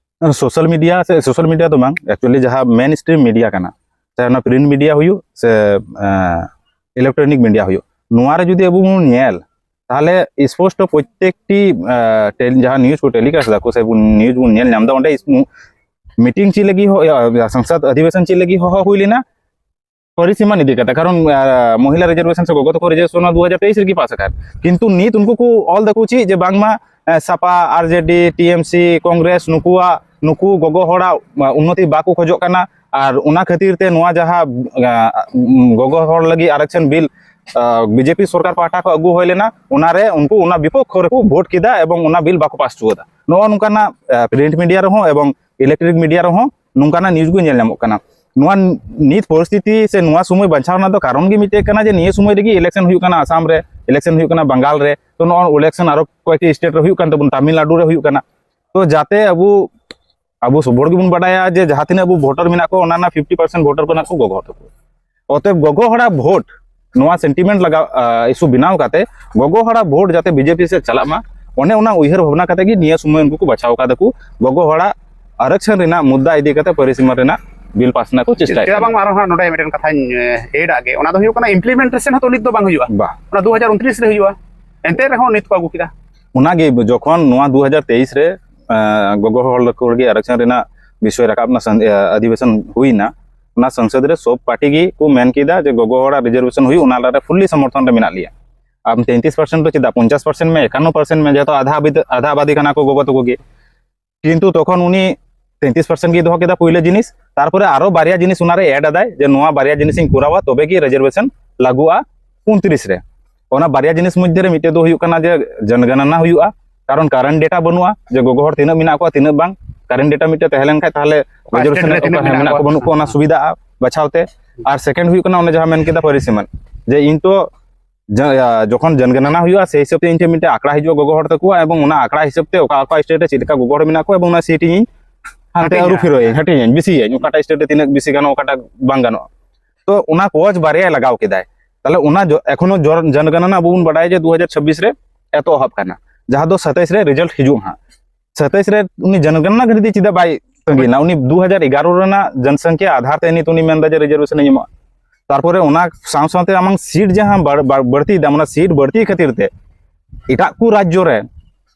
ᱥᱳᱥᱟᱞ ᱢᱤᱰᱤᱭᱟ ᱥᱮ, ᱥᱳᱥᱟᱞ ᱢᱤᱰᱤᱭᱟ ᱫᱚ ᱵᱟᱝ, ᱮᱠᱪᱩᱭᱮᱞᱤ ᱡᱟᱦᱟᱸ ᱢᱮᱱ ᱥᱴᱨᱤᱢ ᱢᱤᱰᱤᱭᱟ ᱠᱟᱱᱟ, ᱪᱟᱦᱮ ᱚᱱᱟ ᱯᱨᱤᱱᱴ ᱢᱤᱰᱤᱭᱟ ᱦᱩᱭᱩᱜ ᱥᱮ ᱤᱞᱮᱠᱴᱨᱚᱱᱤᱠ ᱢᱤᱰᱤᱭᱟ ᱦᱩᱭᱩᱜ, ᱱᱚᱣᱟ ᱨᱮ ᱡᱩᱫᱤ ᱟᱵᱚ ᱵᱚᱱ ᱧᱮᱞ, ᱛᱟᱦᱚᱞᱮ ᱥᱯᱚᱥᱴᱚ ᱯᱨᱚᱛᱛᱮᱠᱴᱤ ᱡᱟᱦᱟᱸ ᱱᱤᱭᱩᱡᱽ ᱠᱚ ᱴᱮᱞᱤᱠᱟᱥᱴ ᱫᱟᱠᱚ ᱥᱮ ᱵᱚᱱ ᱱᱤᱭᱩᱡᱽ ᱵᱚᱱ ᱧᱮᱞ ᱧᱟᱢ ᱮᱫᱟ, ᱚᱸᱰᱮ ᱢᱤᱴᱤᱝ ᱪᱮᱫ ᱞᱟᱹᱜᱤᱫ ᱦᱚ-, ᱤᱭᱟᱹ, ᱥᱚᱝᱥᱚᱫ ᱚᱫᱷᱤᱵᱮᱥᱚᱱ ᱪᱮᱫ ᱞᱟᱹᱜᱤᱫ ᱦᱚᱦᱚ ᱦᱩᱭ ᱞᱮᱱᱟ? ᱯᱚᱨᱤᱥᱤᱢᱟᱱ ᱤᱫᱤ ᱠᱟᱛᱮ, ᱠᱟᱨᱚᱱ ᱟᱨ, ᱢᱚᱦᱤᱞᱟ ᱨᱤᱡᱟᱨᱵᱷᱮᱥᱚᱱ ᱥᱮ ᱜᱚᱜᱚ ᱛᱟᱠᱚ ᱨᱤᱡᱟᱨᱵᱷᱮᱥᱚᱱ ᱱᱚᱣᱟ ᱫᱩ ᱦᱟᱡᱟᱨ ᱛᱮᱭᱤᱥ ᱨᱮᱜᱮ ᱯᱟᱥ ᱟᱠᱟᱱ, ᱠᱤᱱᱛᱩ ᱱᱤᱛ ᱩᱱᱠᱩ ᱠᱚ ᱚᱞ ᱫᱟᱠᱚ ᱪᱮᱫ ᱡᱮ ᱵᱟᱝᱢᱟ ᱮ, ᱥᱟᱯᱟ, ᱟᱨᱡᱮᱰᱤ, ᱴᱤᱮᱢᱥᱤ, ᱠᱚᱝᱜᱨᱮᱥ, ᱱᱩᱠᱩᱣᱟᱜ, ᱱᱩᱠᱩ ᱜᱚᱜᱚ ᱦᱚᱲᱟᱜ, ᱟ, ᱩᱱᱱᱚᱛᱤ ᱵᱟᱠᱚ ᱠᱷᱚᱡᱚᱜ ᱠᱟᱱᱟ᱾ ᱟᱨ ᱚᱱᱟ ᱠᱷᱟᱹᱛᱤᱨ ᱛᱮ ᱱᱚᱣᱟ ᱡᱟᱦᱟᱸ, ᱟ, ᱜᱚᱜᱚ ᱦᱚᱲ ᱞᱟᱹᱜᱤᱫ ᱟᱨᱮᱠᱥᱚᱱ ᱵᱤᱞ, ᱟ, ᱵᱤᱡᱮᱯᱤ ᱥᱚᱨᱠᱟᱨ ᱯᱟᱦᱴᱟ ᱠᱷᱚᱱ ᱟᱹᱜᱩ ᱦᱩᱭ ᱞᱮᱱᱟ, ᱚᱱᱟᱨᱮ ᱩᱱᱠᱩ ᱚᱱᱟ ᱵᱤᱯᱚᱠᱠᱷᱚ ᱨᱮᱠᱚ ᱵᱷᱳᱴ ᱠᱮᱫᱟ ᱮᱵᱚᱝ ᱚᱱᱟ ᱵᱤᱞ ᱵᱟᱠᱚ ᱯᱟᱥ ᱦᱚᱪᱚ ᱠᱟᱫᱟ᱾ ᱱᱚᱜᱼᱚ ᱱᱚᱝᱠᱟᱱᱟᱜ, ᱟ, ᱯᱨᱤᱱᱴ ᱢᱤᱰᱤᱭᱟ ᱨᱮᱦᱚᱸ ᱮᱵᱚᱝ ᱤᱞᱮᱠᱴᱨᱚᱱᱤᱠ ᱢᱤᱰᱤᱭᱟ ᱨᱮᱦᱚᱸ ᱱᱚᱝᱠᱟᱱᱟᱜ ᱱᱤᱭᱩᱡᱽ ᱠᱚ ᱧᱮᱞ ᱧᱟᱢᱚᱜ ᱠᱟᱱᱟ᱾ ᱱᱚᱣᱟ ᱱᱤᱛ ᱯᱚᱨᱤᱥᱛᱷᱤᱛᱤ ᱥᱮ ᱱᱚᱣᱟ ᱥᱚᱢᱚᱭ ᱵᱟᱧᱪᱟᱣ ᱨᱮᱱᱟᱜ ᱫᱚ ᱠᱟᱨᱚᱱ ᱜᱮ ᱢᱤᱫᱴᱮᱡ ᱠᱟᱱᱟ ᱡᱮ ᱱᱤᱭᱟᱹ ᱥᱚᱢᱚᱭ ᱨᱮᱜᱮ ᱤᱞᱮᱠᱥᱚᱱ ᱦᱩᱭᱩᱜ ᱠᱟᱱᱟ ᱟᱥᱟᱢ ᱨᱮ, ᱤᱞᱮᱠᱥᱚᱱ ᱦᱩᱭᱩᱜ ᱠᱟᱱᱟ ᱵᱟᱝᱜᱟᱞ ᱨᱮ, ᱛᱚ ᱱᱚᱜᱼᱚᱭ ᱤᱞᱮᱠᱥᱚᱱ ᱟᱨᱚ ᱠᱚᱭᱮᱠᱴᱤ ᱥᱴᱮᱴ ᱨᱮ ᱦᱩᱭᱩᱜ ᱠᱟᱱ ᱛᱟᱵᱚᱱᱟ, ᱛᱟᱢᱤᱞᱱᱟᱰᱩ ᱨᱮ ᱦᱩᱭᱩᱜ ᱠᱟᱱᱟ᱾ ᱛᱚ ᱡᱟᱛᱮ ᱟᱵᱚ, ᱟᱵᱚ ᱥᱚᱵ ᱦᱚᱲ ᱜᱮᱵᱚᱱ ᱵᱟᱰᱟᱭᱟ ᱡᱮ ᱡᱟᱦᱟᱸ ᱛᱤᱱᱟᱹᱜ ᱟᱵᱚ ᱵᱷᱳᱴᱟᱨ ᱢᱮᱱᱟᱜ ᱠᱚᱣᱟ, ᱚᱱᱟ ᱨᱮᱱᱟᱜ ᱯᱷᱤᱯᱴᱤ ᱯᱟᱨᱥᱮᱱᱴ ᱵᱷᱳᱴᱟᱨ ᱠᱚ ᱢᱮᱱᱟᱜ ᱠᱚᱣᱟ ᱜᱚᱜᱚ ᱦᱚᱲ ᱛᱟᱠᱚ᱾ ᱚᱛᱮᱵ ᱜᱚᱜᱚ ᱦᱚᱲᱟᱜ ᱵᱷᱳᱴ, ᱱᱚᱣᱟ ᱥᱮᱱᱴᱤᱢᱮᱱᱴ ᱞᱟᱜᱟᱣ, ᱟ, ᱤᱥᱩ ᱵᱮᱱᱟᱣ ᱠᱟᱛᱮ ᱜᱚᱜᱚ ᱦᱚᱲᱟᱜ ᱵᱷᱳᱴ ᱡᱟᱛᱮ ᱵᱤᱡᱮᱯᱤ ᱥᱮᱫ ᱪᱟᱞᱟᱜ ᱢᱟ, ᱚᱱᱮ ᱚᱱᱟ ᱩᱭᱦᱟᱹᱨ ᱵᱷᱟᱵᱽᱱᱟ ᱠᱟᱛᱮ ᱜᱮ ᱱᱤᱭᱟᱹ ᱥᱚᱢᱚᱭ ᱩᱱᱠᱩ ᱠᱚ ᱵᱟᱪᱷᱟᱣ ᱠᱟᱫᱟ ᱠᱚ ᱜᱚᱜᱚ ᱦᱚᱲᱟᱜ ᱟᱨᱮᱠᱥᱚᱱ ᱨᱮᱱᱟᱜ ᱢᱩᱫᱽᱫᱟ ᱤᱫᱤ ᱠᱟᱛᱮ ᱯᱚᱨᱤᱥᱤᱢᱟ ᱨᱮᱱᱟᱜ ᱵᱤᱞ ᱯᱟᱥ ᱨᱮᱱᱟᱜ ᱠᱚ ᱪᱮᱥᱴᱟᱭᱮᱫ ᱪᱮᱫᱟᱜ ᱠᱟᱱᱟ᱾ ᱵᱟᱝ ᱟᱨᱦᱚᱸ ᱦᱟᱸᱜ ᱱᱚᱰᱮ ᱢᱤᱫᱴᱮᱱ ᱠᱟᱛᱷᱟᱧ, ᱮ, ᱮᱰ ᱟᱜ ᱜᱮ, ᱚᱱᱟ ᱫᱚ ᱦᱩᱭᱩᱜ ᱠᱟᱱᱟ ᱤᱢᱯᱞᱤᱢᱮᱱᱴᱮᱥᱚᱱ ᱦᱚᱸᱛᱚ ᱱᱤᱛ ᱫᱚ ᱵᱟᱝ ᱦᱩᱭᱩᱜᱼᱟ᱾ ᱵᱟ᱾ ᱚᱱᱟ ᱫᱩ ᱦᱟᱡᱟᱨ ᱩᱱᱛᱨᱤᱥ ᱨᱮ ᱦᱩᱭᱩᱜᱼᱟ, ᱮᱱᱛᱮ ᱨᱮᱦᱚᱸ ᱱᱤᱛ ᱠᱚ ᱟᱹᱜᱩ ᱠᱮᱫᱟ᱾ ᱚᱱᱟᱜᱮ ᱡᱚᱠᱷᱚᱱ ᱱᱚᱣᱟ ᱫᱩ ᱦᱟᱡᱟᱨ ᱛᱮᱭᱤᱥ ᱨᱮ, ᱮ, ᱜᱚᱜᱚ ᱦᱚᱲ ᱞᱟᱹᱠᱲᱤ ᱟᱨᱮᱠᱥᱚᱱ ᱨᱮᱱᱟᱜ ᱵᱤᱥᱚᱭ ᱨᱟᱠᱟᱵ ᱮᱱᱟ, ᱥᱟᱱ-, ᱮ, ᱚᱫᱷᱤᱵᱮᱥᱚᱱ ᱦᱩᱭᱱᱟ, ᱚᱱᱟ ᱥᱚᱝᱥᱚᱫ ᱨᱮ ᱥᱚᱵ ᱯᱟᱨᱴᱤ ᱜᱮ ᱠᱚ ᱢᱮᱱ ᱠᱮᱫᱟ ᱡᱮ ᱜᱚᱜᱚ ᱦᱚᱲᱟᱜ ᱨᱤᱡᱟᱨᱵᱷᱮᱥᱚᱱ ᱦᱩᱭᱩᱜ, ᱚᱱᱟ ᱨᱮ ᱯᱷᱩᱞᱞᱤ ᱥᱚᱢᱚᱨᱛᱷᱚᱱ ᱨᱮ ᱢᱮᱱᱟᱜ ᱞᱮᱭᱟ᱾ ᱟᱢ ᱛᱮᱭᱛᱨᱤᱥ ᱯᱟᱨᱥᱮᱱᱴ ᱫᱚ ᱪᱮᱫᱟᱜ, ᱯᱚᱧᱪᱟᱥ ᱯᱟᱨᱥᱮᱱᱴ ᱢᱮ, ᱮᱠᱟᱱᱱᱚ ᱯᱟᱨᱥᱮᱱᱴ ᱢᱮ, ᱡᱮᱦᱮᱛᱩ ᱟᱫᱷᱟ ᱟᱵᱟᱫᱤ, ᱟᱫᱷᱟ ᱟᱵᱟᱫᱤ ᱠᱟᱱᱟ ᱠᱚ ᱜᱚᱜᱚ ᱛᱟᱠᱚ ᱜᱮ᱾ ᱠᱤᱱᱛᱩ ᱛᱚᱠᱷᱚᱱ ᱩᱱᱤ ᱛᱮᱭᱛᱨᱤᱥ ᱯᱟᱨᱥᱮᱱᱴ ᱜᱮᱭ ᱫᱚᱦᱚ ᱠᱮᱫᱟ ᱯᱩᱭᱞᱟᱹ ᱡᱤᱱᱤᱥ, ᱛᱟᱨᱯᱚᱨᱮ ᱟᱨᱚ ᱵᱟᱨᱭᱟ ᱡᱤᱱᱤᱥ ᱚᱱᱟᱨᱮ ᱮᱰ ᱟᱫᱟᱭ ᱡᱮ ᱱᱚᱣᱟ ᱵᱟᱨᱭᱟ ᱡᱤᱱᱤᱥᱤᱧ ᱠᱚᱨᱟᱣᱟ ᱛᱚᱵᱮ ᱜᱮ ᱨᱤᱡᱟᱨᱵᱷᱮᱥᱚᱱ ᱞᱟᱹᱜᱩᱜᱼᱟ ᱩᱱᱛᱨᱤᱥ ᱨᱮ᱾ ᱚᱱᱟ ᱵᱟᱨᱭᱟ ᱡᱤᱱᱤᱥ ᱢᱚᱫᱽᱫᱷᱮ ᱨᱮ ᱢᱤᱫᱴᱮᱡ ᱫᱚ ᱦᱩᱭᱩᱜ ᱠᱟᱱᱟ ᱡᱮ ᱡᱚᱱᱜᱚᱱᱚᱱᱟ ᱦᱩᱭᱩᱜᱼᱟ, ᱠᱟᱨᱚᱱ ᱠᱟᱨᱮᱱᱴ ᱰᱮᱴᱟ ᱵᱟᱹᱱᱩᱜᱼᱟ ᱡᱮ ᱜᱚᱜᱚ ᱦᱚᱲ ᱛᱤᱱᱟᱹᱜ ᱢᱮᱱᱟᱜ ᱠᱚᱣᱟ ᱛᱤᱱᱟᱹᱜ ᱵᱟᱝ᱾ ᱠᱟᱨᱮᱱᱴ ᱰᱮᱴᱟ ᱢᱤᱫᱴᱮᱡ ᱛᱟᱦᱮᱸ ᱞᱮᱱ ᱠᱷᱟᱡ ᱛᱟᱦᱚᱞᱮ ᱚᱠᱟ ᱨᱤᱡᱟᱨᱵᱷᱮᱥᱚᱱ ᱥᱴᱮᱴ ᱨᱮ ᱚᱠᱟ ᱛᱤᱱᱟᱹᱜ ᱦᱮᱸ ᱢᱮᱱᱟᱜ ᱢᱮᱱᱟᱜ ᱠᱚᱣᱟ ᱠᱚᱣᱟ᱾ ᱵᱟᱹᱱᱩᱜ ᱠᱚᱣᱟ ᱚᱱᱟ ᱥᱩᱵᱤᱫᱷᱟ ᱵᱟᱪᱷᱟᱣ ᱛᱮ᱾ ᱟᱨ ᱥᱮᱠᱮᱱᱰ ᱦᱩᱭᱩᱜ ᱠᱟᱱᱟ ᱚᱱᱮ ᱡᱟᱦᱟᱸ ᱢᱮᱱ ᱠᱮᱫᱟ ᱯᱚᱨᱤᱥᱤᱢᱟᱱ, ᱡᱮ ᱤᱧ ᱛᱚ ᱡᱟ-, ᱡᱚᱠᱷᱚᱱ ᱡᱚᱱᱜᱚᱱᱚᱱᱟ ᱦᱩᱭᱩᱜᱼᱟ, ᱥᱮᱭ ᱦᱤᱥᱟᱹᱵ ᱛᱮ ᱤᱧ ᱴᱷᱮᱱ ᱢᱤᱫᱴᱮᱱ ᱟᱠᱲᱟ ᱦᱤᱡᱩᱜᱼᱟ ᱜᱚᱜᱚ ᱦᱚᱲ ᱛᱟᱠᱚᱣᱟ, ᱮᱵᱚᱝ ᱚᱱᱟ ᱟᱠᱲᱟ ᱦᱤᱥᱟᱹᱵ ᱛᱮ ᱚᱠᱟ ᱚᱠᱟ ᱥᱴᱮᱴ ᱨᱮ ᱪᱮᱫ ᱞᱮᱠᱟ ᱜᱚᱜᱚ ᱦᱚᱲ ᱢᱮᱱᱟᱜ ᱠᱚᱣᱟ, ᱮᱵᱚᱝ ᱚᱱᱟ ᱥᱤᱴ ᱤᱧ ᱦᱟᱱᱛᱮ ᱦᱟᱹᱴᱤᱧᱟ᱾ ᱟᱹᱨᱩ ᱯᱷᱮᱨᱟᱣᱟᱹᱧ, ᱦᱟᱹᱴᱤᱧᱟᱹᱧ, ᱵᱤᱥᱤᱭᱟᱹᱧ, ᱚᱠᱟᱴᱟᱜ ᱥᱴᱮᱴ ᱨᱮ ᱛᱤᱱᱟᱹᱜ ᱵᱤᱥᱤ ᱜᱟᱱᱚᱜᱼᱟ, ᱚᱠᱟᱴᱟᱜ ᱵᱟᱝ ᱜᱟᱱᱚᱜᱼᱟ᱾ ᱛᱚ ᱚᱱᱟ ᱠᱚᱪ ᱵᱟᱨᱭᱟᱭ ᱞᱟᱜᱟᱣ ᱠᱮᱫᱟᱭ᱾ ᱛᱟᱦᱞᱮ ᱚᱱᱟ ᱡᱚ-, ᱮᱠᱷᱚᱱᱳ ᱡᱚᱨ-, ᱡᱚᱱᱜᱚᱱᱚᱱᱟ ᱟᱵᱚ ᱵᱚᱱ ᱵᱟᱰᱟᱭᱟ ᱡᱮ ᱫᱩ ᱦᱟᱡᱟᱨ ᱪᱷᱟᱵᱵᱤᱥ ᱨᱮ ᱮᱛᱚᱦᱚᱵ ᱠᱟᱱᱟ, ᱡᱟᱦᱟᱸ ᱫᱚ ᱥᱟᱛᱟᱭᱤᱥ ᱨᱮ ᱨᱮᱡᱟᱞᱴ ᱦᱤᱡᱩᱜᱼᱟ ᱦᱟᱸᱜ᱾ ᱥᱟᱛᱟᱭᱤᱥ ᱨᱮ ᱩᱱᱤ ᱡᱚᱱᱜᱚᱱᱚᱱᱟ ᱜᱮ ᱡᱩᱫᱤ ᱪᱮᱫᱟᱜ ᱵᱟᱭ ᱛᱟᱺᱜᱤᱱᱟ? ᱩᱱᱤ ᱫᱩ ᱦᱟᱡᱟᱨ ᱮᱜᱟᱨᱚ ᱨᱮᱱᱟᱜ ᱡᱚᱱᱥᱚᱝᱠᱷᱭᱟ ᱟᱫᱷᱟᱨ ᱛᱮ ᱱᱤᱛ ᱩᱱᱤ ᱢᱮᱱᱫᱟ ᱡᱮ ᱨᱤᱡᱟᱨᱵᱷᱮᱥᱚᱱ ᱤᱧ ᱮᱢᱚᱜᱼᱟ᱾ ᱛᱟᱨᱯᱚᱨᱮ ᱚᱱᱟ ᱥᱟᱶ ᱥᱟᱶᱛᱮ ᱟᱢᱟᱝ ᱥᱤᱴ ᱡᱟᱦᱟᱸ ᱵᱟᱲ-, ᱵᱟᱲ-, ᱵᱟᱹᱲᱛᱤᱭᱮᱫᱟᱢ, ᱚᱱᱟ ᱥᱤᱴ ᱵᱟᱹᱲᱛᱤ ᱠᱷᱟᱹᱛᱤᱨ ᱛᱮ ᱮᱴᱟᱜ ᱠᱚ ᱨᱟᱡᱽᱡᱚ ᱨᱮ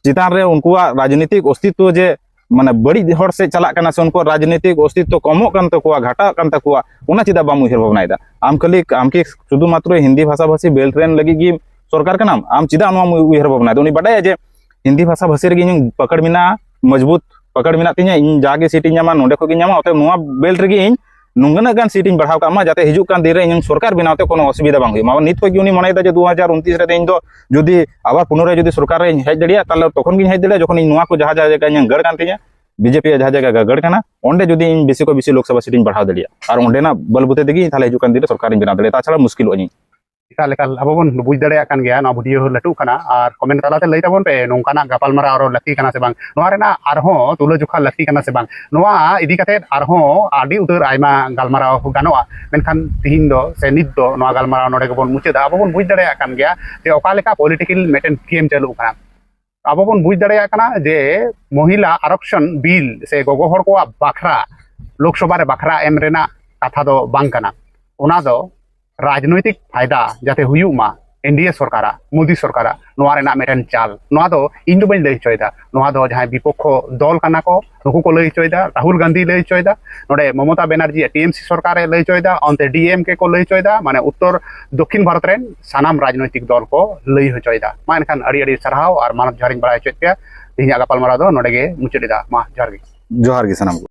ᱪᱮᱛᱟᱱ ᱨᱮ ᱩᱱᱠᱩᱣᱟᱜ ᱨᱟᱡᱽᱱᱤᱛᱤᱠ ᱚᱥᱛᱤᱛᱛᱚ ᱡᱮ ᱢᱟᱱᱮ ᱵᱟᱹᱲᱤᱡ ᱦᱚᱨ ᱥᱮᱫ ᱪᱟᱞᱟᱜ ᱠᱟᱱᱟ, ᱥᱮ ᱩᱱᱠᱩᱣᱟᱜ ᱨᱟᱡᱽᱱᱤᱛᱤᱠ ᱚᱥᱛᱤᱛᱛᱚ ᱠᱚᱢᱚᱜ ᱠᱟᱱ ᱛᱟᱠᱚᱣᱟ, ᱜᱷᱟᱴᱟᱜ ᱠᱟᱱ ᱛᱟᱠᱚᱣᱟ, ᱚᱱᱟ ᱪᱮᱫᱟᱜ ᱵᱟᱢ ᱩᱭᱦᱟᱹᱨ ᱵᱷᱟᱵᱽᱱᱟᱭᱮᱫᱟ? ᱟᱢ ᱠᱷᱟᱹᱞᱤ, ᱟᱢ ᱠᱤ ᱥᱩᱫᱷᱩ ᱢᱟᱛᱨᱚ ᱦᱤᱱᱫᱤ ᱵᱷᱟᱥᱟ ᱵᱷᱟᱥᱤ ᱵᱮᱞᱴ ᱨᱮᱱ ᱞᱟᱹᱜᱤᱫ ᱜᱮ ᱥᱚᱨᱠᱟᱨ ᱠᱟᱱᱟᱢ? ᱟᱢ ᱪᱮᱫᱟᱜ ᱱᱚᱣᱟᱢ ᱩᱭᱦᱟᱹᱨ ᱵᱷᱟᱵᱽᱱᱟᱭᱮᱫᱟ? ᱩᱱᱤ ᱵᱟᱰᱟᱭᱟ ᱡᱮ ᱦᱤᱱᱫᱤ ᱵᱷᱟᱥᱟ ᱵᱷᱟᱥᱤ ᱨᱮᱜᱮ ᱤᱧ ᱯᱟᱠᱟᱲ ᱢᱮᱱᱟᱜᱼᱟ, ᱢᱚᱡᱽᱵᱩᱛ ᱯᱟᱠᱟᱲ ᱢᱮᱱᱟᱜ ᱛᱤᱧᱟᱹ, ᱤᱧ ᱡᱟᱜᱮ ᱥᱤᱴ ᱤᱧ ᱧᱟᱢᱟ, ᱱᱚᱸᱰᱮ ᱠᱷᱚᱱ ᱜᱤᱧ ᱧᱟᱢᱟ, ᱚᱛᱚᱭᱮᱵ ᱱᱚᱣᱟ ᱵᱮᱞᱴ ᱨᱮᱜᱮ ᱤᱧ ᱱᱩᱱᱟᱹᱜ ᱜᱟᱱ ᱥᱤᱴ ᱤᱧ ᱵᱟᱲᱦᱟᱣ ᱠᱟᱜ ᱢᱟ, ᱡᱟᱛᱮ ᱦᱤᱡᱩᱜ ᱠᱟᱱ ᱫᱤᱱ ᱨᱮ ᱤᱧ ᱥᱚᱨᱠᱟᱨ ᱵᱮᱱᱟᱣ ᱛᱮ ᱠᱳᱱᱳ ᱚᱥᱩᱵᱤᱫᱷᱟ ᱵᱟᱝ ᱦᱩᱭᱩᱜ ᱢᱟ᱾ ᱱᱤᱛ ᱠᱷᱚᱱ ᱜᱮ ᱩᱱᱤ ᱢᱚᱱᱮᱭᱮᱫᱟ ᱡᱮ ᱫᱩ ᱦᱟᱡᱟᱨ ᱩᱱᱛᱨᱤᱥ ᱨᱮ ᱤᱧ ᱫᱚ ᱡᱩᱫᱤ ᱟᱵᱟᱨ ᱯᱩᱱᱚᱨᱟᱭ ᱡᱩᱫᱤ ᱥᱚᱨᱠᱟᱨ ᱨᱮᱧ ᱦᱮᱡ ᱫᱟᱲᱮᱭᱟᱜᱼᱟ, ᱛᱟᱦᱞᱮ ᱛᱚᱠᱷᱚᱱ ᱜᱤᱧ ᱦᱮᱡ ᱫᱟᱲᱮᱭᱟᱜᱼᱟ, ᱡᱚᱠᱷᱚᱱ ᱤᱧ ᱱᱚᱣᱟ ᱠᱚ ᱡᱟᱦᱟᱸ ᱡᱟᱦᱟᱸ ᱡᱟᱭᱜᱟ ᱤᱧᱟᱹᱜ ᱜᱟᱹᱲ ᱠᱟᱱ ᱛᱤᱧᱟ, ᱵᱤᱡᱮᱯᱤ ᱡᱟᱦᱟᱸ ᱡᱟᱭᱜᱟ ᱜᱟᱹᱲ ᱠᱟᱱᱟ, ᱚᱸᱰᱮ ᱡᱩᱫᱤ ᱤᱧ ᱵᱮᱥᱤ ᱠᱷᱚᱱ ᱵᱮᱥᱤ ᱞᱳᱠᱥᱚᱵᱷᱟ ᱥᱤᱴ ᱤᱧ ᱵᱟᱲᱦᱟᱣ ᱫᱟᱲᱮᱭᱟᱜᱼᱟ, ᱟᱨ ᱚᱸᱰᱮᱱᱟᱜ ᱵᱚᱞ ᱵᱩᱛᱟᱹ ᱛᱮᱜᱮ ᱛᱟᱦᱞᱮ ᱦᱤᱡᱩᱜ ᱠᱟᱱ ᱫᱤᱱ ᱨᱮ ᱥᱚᱨᱠᱟᱨᱤᱧ ᱵᱮᱱᱟᱣ ᱫᱟᱲᱮᱭᱟᱜᱼᱟ, ᱛᱟᱪᱷᱟᱲᱟ ᱢᱩᱥᱠᱤᱞᱚᱜ ᱟᱹᱧ᱾ ᱮᱠᱟᱞ, ᱮᱠᱟᱞ, ᱟᱵᱚ ᱵᱚᱱ ᱵᱩᱡᱽ ᱫᱟᱲᱮᱭᱟᱜ ᱠᱟᱱ ᱜᱮᱭᱟ, ᱱᱚᱣᱟ ᱵᱷᱤᱰᱤᱭᱳ ᱞᱟᱹᱴᱩᱜ ᱠᱟᱱᱟ, ᱟᱨ ᱠᱚᱢᱮᱱᱴ ᱛᱟᱞᱟᱛᱮ ᱞᱟᱹᱭ ᱛᱟᱵᱚᱱ ᱯᱮ, ᱱᱚᱝᱠᱟᱱᱟᱜ ᱜᱟᱯᱟᱞᱢᱟᱨᱟᱣ ᱟᱨᱚ ᱞᱟᱹᱠᱛᱤ ᱠᱟᱱᱟ ᱥᱮ ᱵᱟᱝ, ᱱᱚᱣᱟ ᱨᱮᱱᱟᱜ ᱟᱨᱦᱚᱸ ᱛᱩᱞᱟᱹᱡᱚᱠᱷᱟ ᱞᱟᱹᱠᱛᱤ ᱠᱟᱱᱟ ᱥᱮ ᱵᱟᱝ, ᱱᱚᱣᱟ ᱤᱫᱤ ᱠᱟᱛᱮ ᱟᱨᱦᱚᱸ ᱟᱹᱰᱤ ᱩᱛᱟᱹᱨ ᱟᱭᱢᱟ ᱜᱟᱞᱢᱟᱨᱟᱣ ᱜᱟᱱᱚᱜᱼᱟ᱾ ᱢᱮᱱᱠᱷᱟᱱ ᱛᱤᱦᱤᱧ ᱫᱚ ᱥᱮ ᱱᱤᱛ ᱫᱚ ᱱᱚᱣᱟ ᱜᱟᱞᱢᱟᱨᱟᱣ ᱱᱚᱰᱮ ᱜᱮᱵᱚᱱ ᱢᱩᱪᱟᱹᱫᱟ᱾ ᱟᱵᱚ ᱵᱚᱱ ᱵᱩᱡᱽ ᱫᱟᱲᱮᱭᱟᱜ ᱠᱟᱱ ᱜᱮᱭᱟ ᱡᱮ ᱚᱠᱟ ᱞᱮᱠᱟ ᱯᱚᱞᱤᱴᱤᱠᱟᱞ ᱢᱤᱫᱴᱮᱱ ᱜᱮᱢ ᱪᱟᱹᱞᱩᱜ ᱠᱟᱱᱟ᱾ ᱟᱵᱚ ᱵᱚᱱ ᱵᱩᱡᱽ ᱫᱟᱲᱮᱭᱟᱜ ᱠᱟᱱᱟ ᱡᱮ ᱢᱚᱦᱤᱞᱟ ᱟᱨᱚᱠᱥᱚᱱ ᱵᱤᱞ ᱥᱮ ᱜᱚᱜᱚ ᱦᱚᱲ ᱠᱚᱣᱟᱜ ᱵᱟᱠᱷᱨᱟ ᱞᱳᱠᱥᱚᱵᱷᱟ ᱨᱮ ᱵᱟᱠᱷᱨᱟ ᱮᱢ ᱨᱮᱱᱟᱜ ᱠᱟᱛᱷᱟ ᱫᱚ ᱵᱟᱝ ᱠᱟᱱᱟ᱾ ᱚᱱᱟ ᱫᱚ ᱨᱟᱡᱽᱱᱳᱭᱛᱤᱠ ᱯᱷᱟᱭᱫᱟ ᱡᱟᱛᱮ ᱦᱩᱭᱩᱜ ᱢᱟ, ᱮᱱᱰᱤᱮ ᱥᱚᱨᱠᱟᱨᱟᱜ, ᱢᱳᱫᱤ ᱥᱚᱨᱠᱟᱨᱟᱜ, ᱱᱚᱣᱟ ᱨᱮᱱᱟᱜ ᱢᱤᱫᱴᱮᱱ ᱪᱟᱞ᱾ ᱱᱚᱣᱟ ᱫᱚ ᱤᱧ ᱫᱚ ᱵᱟᱹᱧ ᱞᱟᱹᱭ ᱦᱚᱪᱚᱭᱮᱫᱟ, ᱱᱚᱣᱟ ᱫᱚ ᱡᱟᱦᱟᱸᱭ ᱵᱤᱯᱚᱠᱠᱷᱚ ᱫᱚᱞ ᱠᱟᱱᱟ ᱠᱚ, ᱱᱩᱠᱩ ᱠᱚ ᱞᱟᱹᱭ ᱦᱚᱪᱚᱭᱮᱫᱟ, ᱨᱟᱦᱩᱞ ᱜᱟᱱᱫᱷᱤᱭ ᱞᱟᱹᱭ ᱦᱚᱪᱚᱭᱮᱫᱟ, ᱱᱚᱰᱮ ᱢᱚᱢᱚᱛᱟ ᱵᱮᱱᱟᱨᱡᱤ ᱴᱤᱮᱢᱥᱤ ᱥᱚᱨᱠᱟᱨᱮ ᱞᱟᱹᱭ ᱦᱚᱪᱚᱭᱮᱫᱟ, ᱚᱱᱛᱮ ᱰᱤᱮᱢᱠᱮ ᱠᱚ ᱞᱟᱹᱭ ᱦᱚᱪᱚᱭᱮᱫᱟ, ᱢᱟᱱᱮ ᱩᱛᱛᱚᱨ ᱫᱚᱠᱠᱷᱤᱱ ᱵᱷᱟᱨᱚᱛ ᱨᱮᱱ ᱥᱟᱱᱟᱢ ᱨᱟᱡᱽᱱᱳᱭᱛᱤᱠ ᱫᱚᱞ ᱠᱚ ᱞᱟᱹᱭ ᱦᱚᱪᱚᱭᱮᱫᱟ᱾ ᱢᱟ ᱮᱱᱠᱷᱟᱱ ᱟᱹᱰᱤ ᱟᱹᱰᱤ ᱥᱟᱨᱦᱟᱣ ᱟᱨ ᱢᱟᱱᱚᱛ ᱡᱚᱦᱟᱨᱤᱧ ᱵᱟᱲᱟᱭ ᱦᱚᱪᱚᱭᱮᱫ ᱯᱮᱭᱟ᱾ ᱛᱮᱦᱮᱧᱟᱜ ᱜᱟᱯᱟᱞᱢᱟᱨᱟᱣ ᱫᱚ ᱱᱚᱰᱮ ᱜᱮ ᱢᱩᱪᱟᱹᱫ ᱮᱫᱟ᱾ ᱢᱟ ᱡᱚᱦᱟᱨ ᱜᱮ᱾ ᱡᱚᱦᱟᱨ ᱜᱮ ᱥᱟᱱᱟᱢ ᱠᱚ᱾